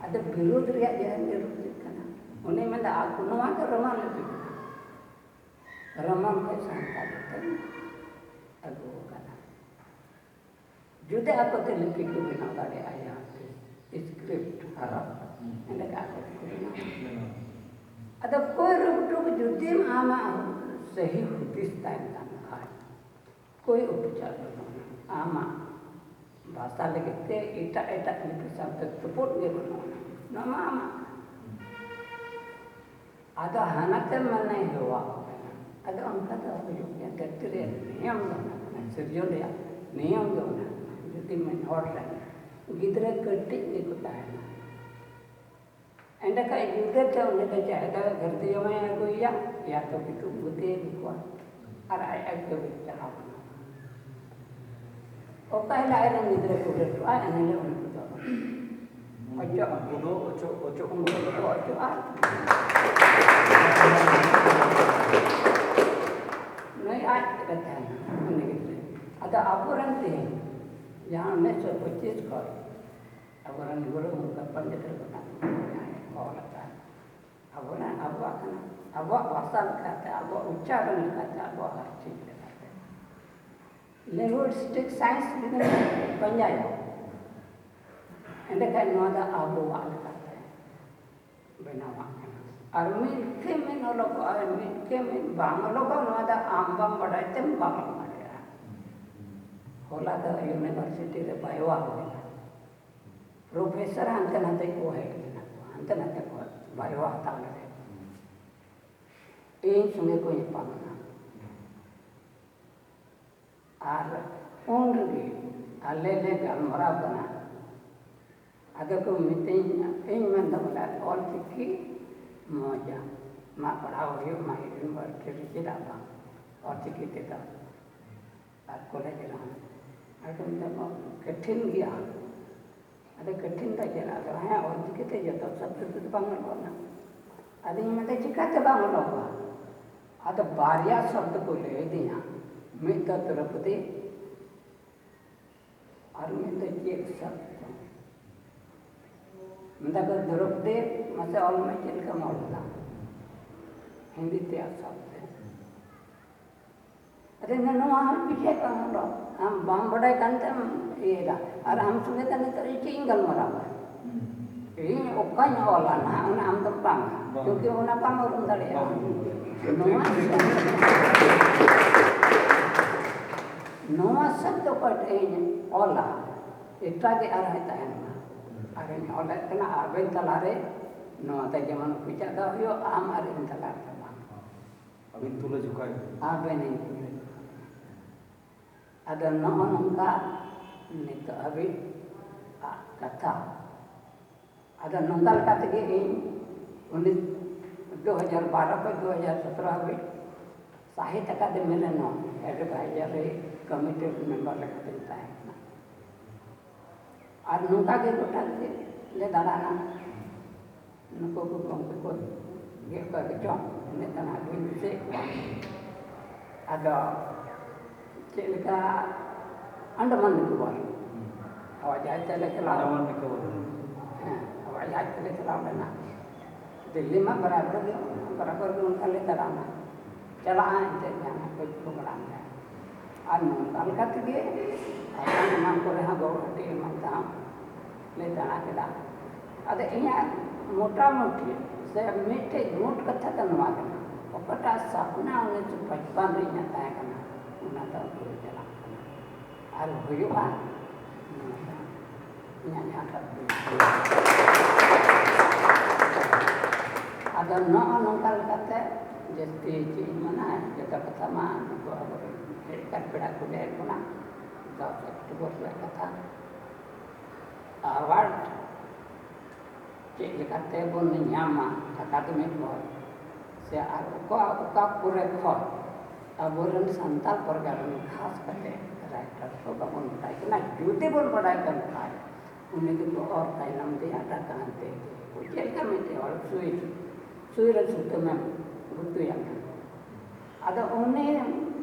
ᱟᱫᱚ ᱵᱤᱨᱳᱫᱷ ᱨᱮᱭᱟᱜ ᱡᱟᱦᱟᱸ ᱡᱟᱹᱨᱩᱲ ᱪᱮᱫ ᱠᱟᱱᱟ? ᱩᱱᱤ ᱢᱮᱱᱫᱟ, "ᱟᱠᱚ ᱱᱚᱣᱟ ᱫᱚ ᱨᱳᱢᱟᱱ ᱞᱤᱯᱤ ᱠᱟᱱᱟ, ᱨᱳᱢᱟᱱ ᱠᱷᱚᱱ ᱥᱟᱱᱛᱟᱲᱤ ᱛᱮᱧ ᱟᱹᱜᱩ ᱟᱠᱟᱫᱟ᱾" ᱡᱩᱫᱤ ᱟᱠᱚ ᱛᱮ ᱞᱤᱯᱤ ᱠᱚ ᱵᱮᱱᱟᱣ ᱫᱟᱲᱮᱭᱟᱜᱼᱟ, ᱥᱠᱨᱤᱯᱴ ᱟᱨ ᱮᱸᱰᱮᱠᱷᱟᱱ ᱟᱠᱚ ᱛᱮᱠᱚ ᱵᱮᱱᱟᱣ᱾ ᱟᱫᱚ ᱠᱚᱭ ᱨᱩᱯᱴᱩᱠ ᱡᱩᱫᱤᱢ ᱟᱢᱟᱜ ᱥᱟᱹᱦᱤ ᱦᱩᱫᱤᱥ ᱛᱟᱦᱮᱱ ᱛᱟᱢ ᱠᱷᱟᱡ, ᱠᱚᱭ ᱩᱯᱪᱟᱨ ᱫᱚ ᱵᱟᱹᱱᱩᱜᱼᱟ᱾ ᱟᱢᱟᱜ ᱵᱷᱟᱥᱟ ᱞᱟᱹᱜᱤᱫ ᱛᱮ ᱮᱴᱟᱜ ᱮᱴᱟᱜ ᱞᱤᱯᱤ ᱥᱟᱶᱛᱮ ᱛᱩᱯᱩᱫ ᱜᱮ ᱵᱟᱹᱱᱩᱜᱼᱟ᱾ ᱱᱚᱣᱟ ᱢᱟ ᱟᱢᱟᱜ ᱠᱟᱱᱟ᱾ ᱟᱫᱚ ᱦᱟᱱᱟᱛᱮ ᱢᱟᱱᱮ ᱦᱮᱣᱟ ᱟᱠᱟᱱᱟ᱾ ᱟᱫᱚ ᱚᱱᱠᱟ ᱫᱚ ᱦᱩᱭᱩᱜ ᱜᱮᱭᱟ, ᱫᱷᱟᱹᱨᱛᱤ ᱨᱮᱭᱟᱜ ᱱᱤᱭᱚᱢ ᱫᱚ ᱚᱱᱟ ᱠᱟᱱᱟ, ᱥᱤᱨᱡᱚᱱ ᱨᱮᱭᱟᱜ ᱱᱤᱭᱚᱢ ᱫᱚ ᱚᱱᱟ ᱠᱟᱱᱟ᱾ ᱡᱩᱫᱤ ᱢᱤᱫ ᱦᱚᱲ ᱨᱮᱱ ᱜᱤᱫᱽᱨᱟᱹ ᱠᱟᱹᱴᱤᱡ ᱜᱮᱠᱚ ᱛᱟᱦᱮᱱᱟ, ᱮᱸᱰᱮᱠᱷᱟᱱ ᱜᱤᱫᱽᱨᱟᱹ ᱛᱮ ᱩᱱᱤ ᱫᱚ ᱪᱟᱦᱮ ᱫᱚ ᱜᱷᱟᱹᱨᱫᱤ ᱡᱟᱶᱟᱭ ᱮ ᱟᱹᱜᱩᱭᱮᱭᱟ, ᱭᱟ ᱛᱚ ᱠᱤᱛᱩ ᱵᱩᱫᱷᱤ ᱮ ᱟᱹᱜᱩ ᱠᱚᱣᱟ, ᱟᱨ ᱟᱡ ᱟᱡ ᱛᱮ ᱪᱟᱞᱟᱣ ᱠᱟᱱᱟ᱾ ᱚᱠᱟ ᱦᱤᱞᱳᱜ ᱟᱡ ᱨᱮᱱ ᱜᱤᱫᱽᱨᱟᱹ ᱠᱚ ᱞᱟᱹᱴᱩᱜᱼᱟ, ᱮᱱ ᱦᱤᱞᱳᱜ ᱩᱱᱠᱩ ᱫᱚ ᱚᱪᱚᱜ ᱟᱠᱚ᱾ ᱩᱱᱠᱩ ᱫᱚ ᱚᱪᱚᱜ, ᱚᱪᱚᱜ ᱩᱱᱠᱩ ᱫᱚ ᱚᱪᱚᱜᱼᱟ᱾ ᱱᱩᱭ ᱠᱟᱛᱮ ᱛᱟᱦᱮᱱᱟ ᱩᱱᱤ ᱜᱤᱫᱽᱨᱟᱹ᱾ ᱟᱫᱚ ᱟᱵᱚᱨᱮᱱ ᱛᱮᱦᱮᱧ ᱡᱟᱦᱟᱸ ᱩᱱᱤᱥᱥᱚ ᱯᱚᱸᱪᱤᱥ ᱠᱷᱚᱱ ᱟᱵᱚᱨᱮᱱ ᱜᱩᱨᱩ ᱜᱚᱢᱠᱮ ᱯᱚᱱᱰᱤᱛ ᱨᱚᱜᱷᱩᱱᱟᱛᱷ ᱢᱩᱨᱢᱩ ᱡᱟᱦᱟᱸᱭ ᱚᱞ ᱟᱠᱟᱫ, ᱟᱵᱚᱨᱮᱱ, ᱟᱵᱚᱣᱟᱜ ᱠᱟᱱᱟ, ᱟᱵᱚᱣᱟᱜ ᱵᱷᱟᱥᱟ ᱞᱮᱠᱟᱛᱮ, ᱟᱵᱚᱣᱟᱜ ᱩᱪᱪᱟᱨᱚᱱ ᱞᱮᱠᱟᱛᱮ, ᱟᱵᱚᱣᱟᱜ ᱦᱟᱨᱪᱤ ᱞᱮᱠᱟᱛᱮ, linguistic science ᱡᱩᱫᱤ ᱯᱟᱸᱡᱟᱭᱟ, ᱮᱸᱰᱮᱠᱷᱟᱱ ᱱᱚᱣᱟ ᱫᱚ ᱟᱵᱚᱣᱟᱜ ᱞᱮᱠᱟᱛᱮ ᱵᱮᱱᱟᱣᱟᱜ ᱠᱟᱱᱟ᱾ ᱟᱨ ᱢᱤᱫ ᱜᱮ ᱢᱤᱫ ᱚᱞᱚᱜᱚᱜᱼᱟ, ᱟᱨ ᱢᱤᱫ ᱜᱮ ᱢᱤᱫ ᱵᱟᱝ ᱚᱞᱚᱜᱚᱜᱼᱟ, ᱱᱚᱣᱟ ᱫᱚ ᱟᱢ ᱵᱟᱢ ᱵᱟᱰᱟᱭ ᱛᱮᱢ ᱵᱟᱢ ᱚᱞ ᱫᱟᱲᱮᱭᱟᱜᱼᱟ᱾ ᱦᱚᱞᱟ ᱫᱚ university ᱨᱮ viva ᱦᱩᱭᱱᱟ᱾ Professor ᱦᱟᱱᱛᱮ ᱱᱟᱛᱮ ᱠᱚ ᱦᱮᱡ ᱞᱮᱱᱟ ᱠᱚ, ᱦᱟᱱᱛᱮ ᱱᱟᱛᱮ ᱠᱚ viva ᱦᱟᱛᱟᱣ ᱞᱟᱹᱜᱤᱫ᱾ ᱤᱧ ᱥᱚᱸᱜᱮ ᱠᱚ ᱧᱟᱯᱟᱢ ᱮᱱᱟ᱾ ᱟᱨ ᱩᱱ ᱨᱮᱜᱮ ᱟᱞᱮ ᱞᱮ ᱜᱟᱞᱢᱟᱨᱟᱣ ᱠᱟᱱᱟ᱾ ᱟᱫᱚ ᱠᱚ ᱢᱤᱛᱟᱹᱧ, ᱤᱧ ᱢᱮᱱᱫᱟ ᱵᱚᱞᱮ ᱚᱞ ᱪᱤᱠᱤ ᱢᱚᱡᱟ, ᱢᱟ ᱯᱟᱲᱦᱟᱣ ᱦᱩᱭᱩᱜ ᱢᱟ university ᱨᱮ, ᱪᱮᱫᱟᱜ ᱵᱟᱝ ᱚᱞ ᱪᱤᱠᱤ ᱛᱮᱫᱚ᱾ ᱟᱨ college ᱨᱮᱦᱚᱸ᱾ ᱟᱫᱚ ᱢᱮᱱᱫᱟ, "ᱱᱚᱣᱟ ᱠᱚᱴᱷᱤᱱ ᱜᱮᱭᱟ᱾" ᱟᱫᱚ ᱠᱚᱴᱷᱤᱱ ᱫᱚ ᱪᱮᱫ? ᱟᱫᱚ ᱦᱮᱸ, ᱚᱞ ᱪᱤᱠᱤ ᱛᱮ ᱡᱚᱛᱚ ᱥᱚᱵᱫᱚ ᱛᱮᱫᱚ ᱵᱟᱝ ᱚᱞᱚᱜ ᱠᱟᱱᱟ᱾ ᱟᱫᱚᱧ ᱢᱮᱱᱫᱟ, "ᱪᱤᱠᱟᱹᱛᱮ ᱵᱟᱝ ᱚᱞᱚᱜᱚᱜᱼᱟ?" ᱟᱫᱚ ᱵᱟᱨᱭᱟ ᱥᱚᱵᱫᱚ ᱠᱚ ᱞᱟᱹᱭ ᱟᱹᱫᱤᱧᱟ, ᱢᱤᱫ ᱫᱚ ᱫᱨᱚᱯᱚᱫᱤ ᱟᱨ ᱢᱤᱫ ᱫᱚ ᱪᱮᱫ ᱥᱚᱵᱫᱚ? ᱢᱮᱱᱫᱟ ᱠᱚ, "ᱫᱨᱚᱯᱚᱫᱤ, ᱢᱟᱥᱮ ᱚᱞ ᱢᱮ, ᱪᱮᱫ ᱞᱮᱠᱟᱢ ᱚᱞ ᱮᱫᱟ ᱦᱤᱱᱫᱤ ᱛᱮ ᱟᱨ ᱥᱟᱵ ᱛᱮ?" ᱟᱫᱚ ᱤᱧ ᱫᱚ ᱱᱚᱣᱟ ᱦᱚᱸ ᱵᱩᱡᱷᱟᱹᱣ ᱵᱟᱝ ᱚᱞᱚᱜ, ᱟᱢ ᱵᱟᱢ ᱵᱟᱰᱟᱭ ᱠᱟᱱ ᱛᱮᱢ ᱤᱭᱟᱹᱭᱮᱫᱟ, ᱟᱨ ᱟᱢ ᱥᱚᱸᱜᱮ ᱛᱮ ᱱᱤᱛᱚᱜ ᱤᱧ ᱪᱮᱫ ᱤᱧ ᱜᱟᱞᱢᱟᱨᱟᱣᱟ? ᱤᱧ ᱚᱠᱟᱧ ᱚᱞᱟ ᱱᱟᱦᱟᱜ, ᱚᱱᱟ ᱟᱢ ᱫᱚᱢ ᱵᱟᱝᱟ, ᱵᱟᱝ᱾ ᱠᱤᱭᱩᱸᱠᱤ ᱚᱱᱟ ᱵᱟᱢ ᱩᱨᱩᱢ ᱫᱟᱲᱮᱭᱟᱜᱼᱟ᱾ ᱵᱟᱝ᱾ ᱱᱚᱣᱟ, ᱱᱚᱣᱟ ᱥᱚᱵᱫᱚ ᱚᱠᱚᱭ ᱴᱷᱮᱱ ᱤᱧ ᱚᱞᱟ, ᱮᱴᱟᱜ ᱜᱮ ᱟᱨᱦᱚᱸᱭ ᱛᱟᱦᱮᱱ ᱢᱟ᱾ ᱟᱨᱤᱧ ᱚᱞᱮᱫ ᱠᱟᱱᱟ ᱟᱵᱮᱱ ᱛᱟᱞᱟᱨᱮ, ᱱᱚᱣᱟ ᱫᱚ ᱡᱮᱢᱚᱱ ᱚᱠᱚᱭᱴᱟᱜ ᱫᱚ ᱦᱩᱭᱩᱜ, ᱟᱢ ᱟᱨ ᱤᱧ ᱛᱟᱞᱟ ᱨᱮᱫᱚ ᱵᱟᱝ᱾ ᱟᱹᱵᱤᱱ ᱛᱩᱞᱟᱹ ᱡᱚᱠᱷᱟᱭ᱾ ᱟᱵᱮᱱ ᱤᱧ ᱛᱩᱞᱟᱹ ᱡᱚᱠᱷᱟᱭ᱾ ᱟᱫᱚ ᱱᱚᱜᱼᱚ ᱱᱚᱝᱠᱟ ᱱᱤᱛᱚᱜ ᱦᱟᱹᱵᱤᱡ ᱟᱜ ᱠᱟᱛᱷᱟ᱾ ᱟᱫᱚ ᱱᱚᱝᱠᱟ ᱞᱮᱠᱟ ᱛᱮᱜᱮ ᱤᱧ ᱩᱱᱤ ᱫᱩ ᱦᱟᱡᱟᱨ ᱵᱟᱨᱚ ᱠᱷᱚᱱ ᱫᱩ ᱦᱟᱡᱟᱨ ᱥᱚᱛᱨᱚ ᱦᱟᱹᱵᱤᱡ ᱥᱟᱦᱤᱛ ᱟᱠᱟᱫᱮᱢᱤ ᱨᱮᱱ ᱦᱚᱸ advisory committee member ᱞᱮᱠᱟᱛᱤᱧ ᱛᱟᱦᱮᱸ ᱠᱟᱱᱟ᱾ ᱟᱨ ᱱᱚᱝᱠᱟ ᱜᱮ ᱜᱚᱴᱟ ᱜᱮ ᱞᱮ ᱫᱟᱬᱟᱱᱟ᱾ ᱱᱩᱠᱩ ᱠᱚ ᱜᱚᱢᱠᱮ ᱠᱚ ᱜᱮ ᱚᱠᱟ ᱠᱚᱪᱚᱝ ᱤᱱᱟᱹᱜ ᱜᱟᱱ ᱦᱟᱸᱜ ᱵᱟᱹᱧ ᱫᱤᱥᱟᱹᱭᱮᱫ ᱠᱚᱣᱟ᱾ ᱟᱫᱚ ᱪᱮᱫ ᱞᱮᱠᱟ ᱟᱱᱰᱟᱢᱟᱱ ᱱᱤᱠᱳᱵᱚᱨ, ᱦᱟᱣᱟᱭ ᱡᱟᱦᱟᱡᱽ ᱛᱮᱞᱮ ᱪᱟᱞᱟᱣ ᱟᱱᱰᱟᱢᱟᱱ ᱱᱤᱠᱳᱵᱚᱨ᱾ ᱦᱮᱸ, ᱦᱟᱣᱟᱭ ᱡᱟᱦᱟᱡᱽ ᱛᱮᱞᱮ ᱪᱟᱞᱟᱣ ᱞᱮᱱᱟ᱾ ᱫᱤᱞᱞᱤ ᱢᱟ ᱵᱟᱨᱟᱵᱚᱨ ᱜᱮ, ᱵᱟᱨᱟᱵᱚᱨ ᱜᱮ ᱚᱱᱠᱟ ᱞᱮ ᱫᱟᱬᱟᱱᱟ᱾ ᱪᱟᱞᱟᱜᱼᱟ ᱮᱱᱛᱮᱫ ᱡᱟᱦᱟᱸ ᱠᱚ ᱯᱨᱳᱜᱨᱟᱢ ᱨᱮ᱾ ᱟᱨ ᱱᱚᱝᱠᱟ ᱞᱮᱠᱟ ᱛᱮᱜᱮ ᱟᱨ ᱮᱢᱟᱱ ᱠᱚᱨᱮ ᱦᱚᱸ ᱜᱚ ᱦᱟᱹᱴᱤ ᱮᱢᱟᱱ ᱛᱮᱦᱚᱸ ᱞᱮ ᱫᱟᱬᱟ ᱠᱮᱫᱟ᱾ ᱟᱫᱚ ᱤᱧᱟᱹᱜ ᱢᱚᱴᱟᱢᱩᱴᱤ ᱥᱮ ᱢᱤᱫᱴᱮᱡ ᱢᱳᱴ ᱠᱟᱛᱷᱟ ᱫᱚ ᱱᱚᱣᱟ ᱠᱟᱱᱟ, ᱚᱠᱟᱴᱟᱜ ᱥᱟᱯᱱᱟ ᱩᱱᱤᱥᱥᱚ ᱯᱟᱸᱪᱯᱟᱱ ᱨᱮ ᱤᱧᱟᱹᱜ ᱛᱟᱦᱮᱸ ᱠᱟᱱᱟ, ᱚᱱᱟ ᱫᱚ ᱦᱩᱭ ᱪᱟᱞᱟᱜ ᱠᱟᱱᱟ ᱟᱨ ᱦᱩᱭᱩᱜᱼᱟ᱾ ᱱᱚᱣᱟ ᱫᱚ ᱤᱧᱟᱹᱜ ᱡᱟᱦᱟᱸᱴᱟᱜ ᱫᱩᱠ᱾ ᱟᱫᱚ ᱱᱚᱜᱼᱚ ᱱᱚᱝᱠᱟ ᱞᱮᱠᱟᱛᱮ ᱡᱟᱹᱥᱛᱤ ᱪᱮᱫ ᱤᱧ ᱢᱮᱱᱟ, ᱡᱚᱛᱚ ᱠᱟᱛᱷᱟ ᱢᱟ ᱱᱩᱠᱩ ᱟᱵᱚᱨᱮᱱ ᱦᱮᱡ ᱟᱠᱟᱱ ᱯᱮᱲᱟ ᱠᱚ ᱞᱟᱹᱭ ᱟᱠᱚ ᱠᱟᱱᱟ᱾ ᱫᱚᱥ ᱚᱠᱴᱳᱵᱚᱨ ᱨᱮᱭᱟᱜ ᱠᱟᱛᱷᱟ᱾ ᱟᱣᱟᱨᱰ ᱪᱮᱫ ᱞᱮᱠᱟᱛᱮ ᱵᱚᱱ ᱧᱟᱢᱟ ᱟᱠᱟᱫᱮᱢᱤᱠ ᱦᱚᱲ, ᱥᱮ ᱟᱨ ᱚᱠᱟ ᱚᱠᱟ ᱠᱚᱨᱮ ᱠᱷᱚᱱ ᱟᱵᱚᱨᱮᱱ ᱥᱟᱱᱛᱟᱲ ᱯᱟᱨᱜᱟᱱᱟ ᱨᱮᱱ ᱠᱷᱟᱥ ᱠᱟᱛᱮ ᱨᱟᱭᱴᱟᱨ ᱠᱚ ᱵᱟᱵᱚᱱ ᱵᱟᱰᱟᱭ ᱠᱟᱱᱟ᱾ ᱡᱩᱫᱤ ᱵᱚᱱ ᱵᱟᱰᱟᱭ ᱠᱟᱱ ᱠᱷᱟᱡ, ᱩᱱᱤ ᱫᱚᱠᱚ ᱚᱨ ᱛᱟᱭᱱᱚᱢ ᱛᱮᱭᱟ, ᱴᱟᱠᱟ ᱦᱟᱱᱛᱮ ᱤᱫᱤᱭᱟᱠᱚ᱾ ᱪᱮᱫ ᱞᱮᱠᱟ ᱢᱤᱫᱴᱮᱡ ᱦᱚᱲ ᱥᱩᱭ, ᱥᱩᱭ ᱨᱮ ᱥᱩᱛᱟᱹᱢᱮᱢ ᱜᱩᱛᱩᱭᱟ ᱠᱟᱱᱟ᱾ ᱟᱫᱚ ᱩᱱᱤ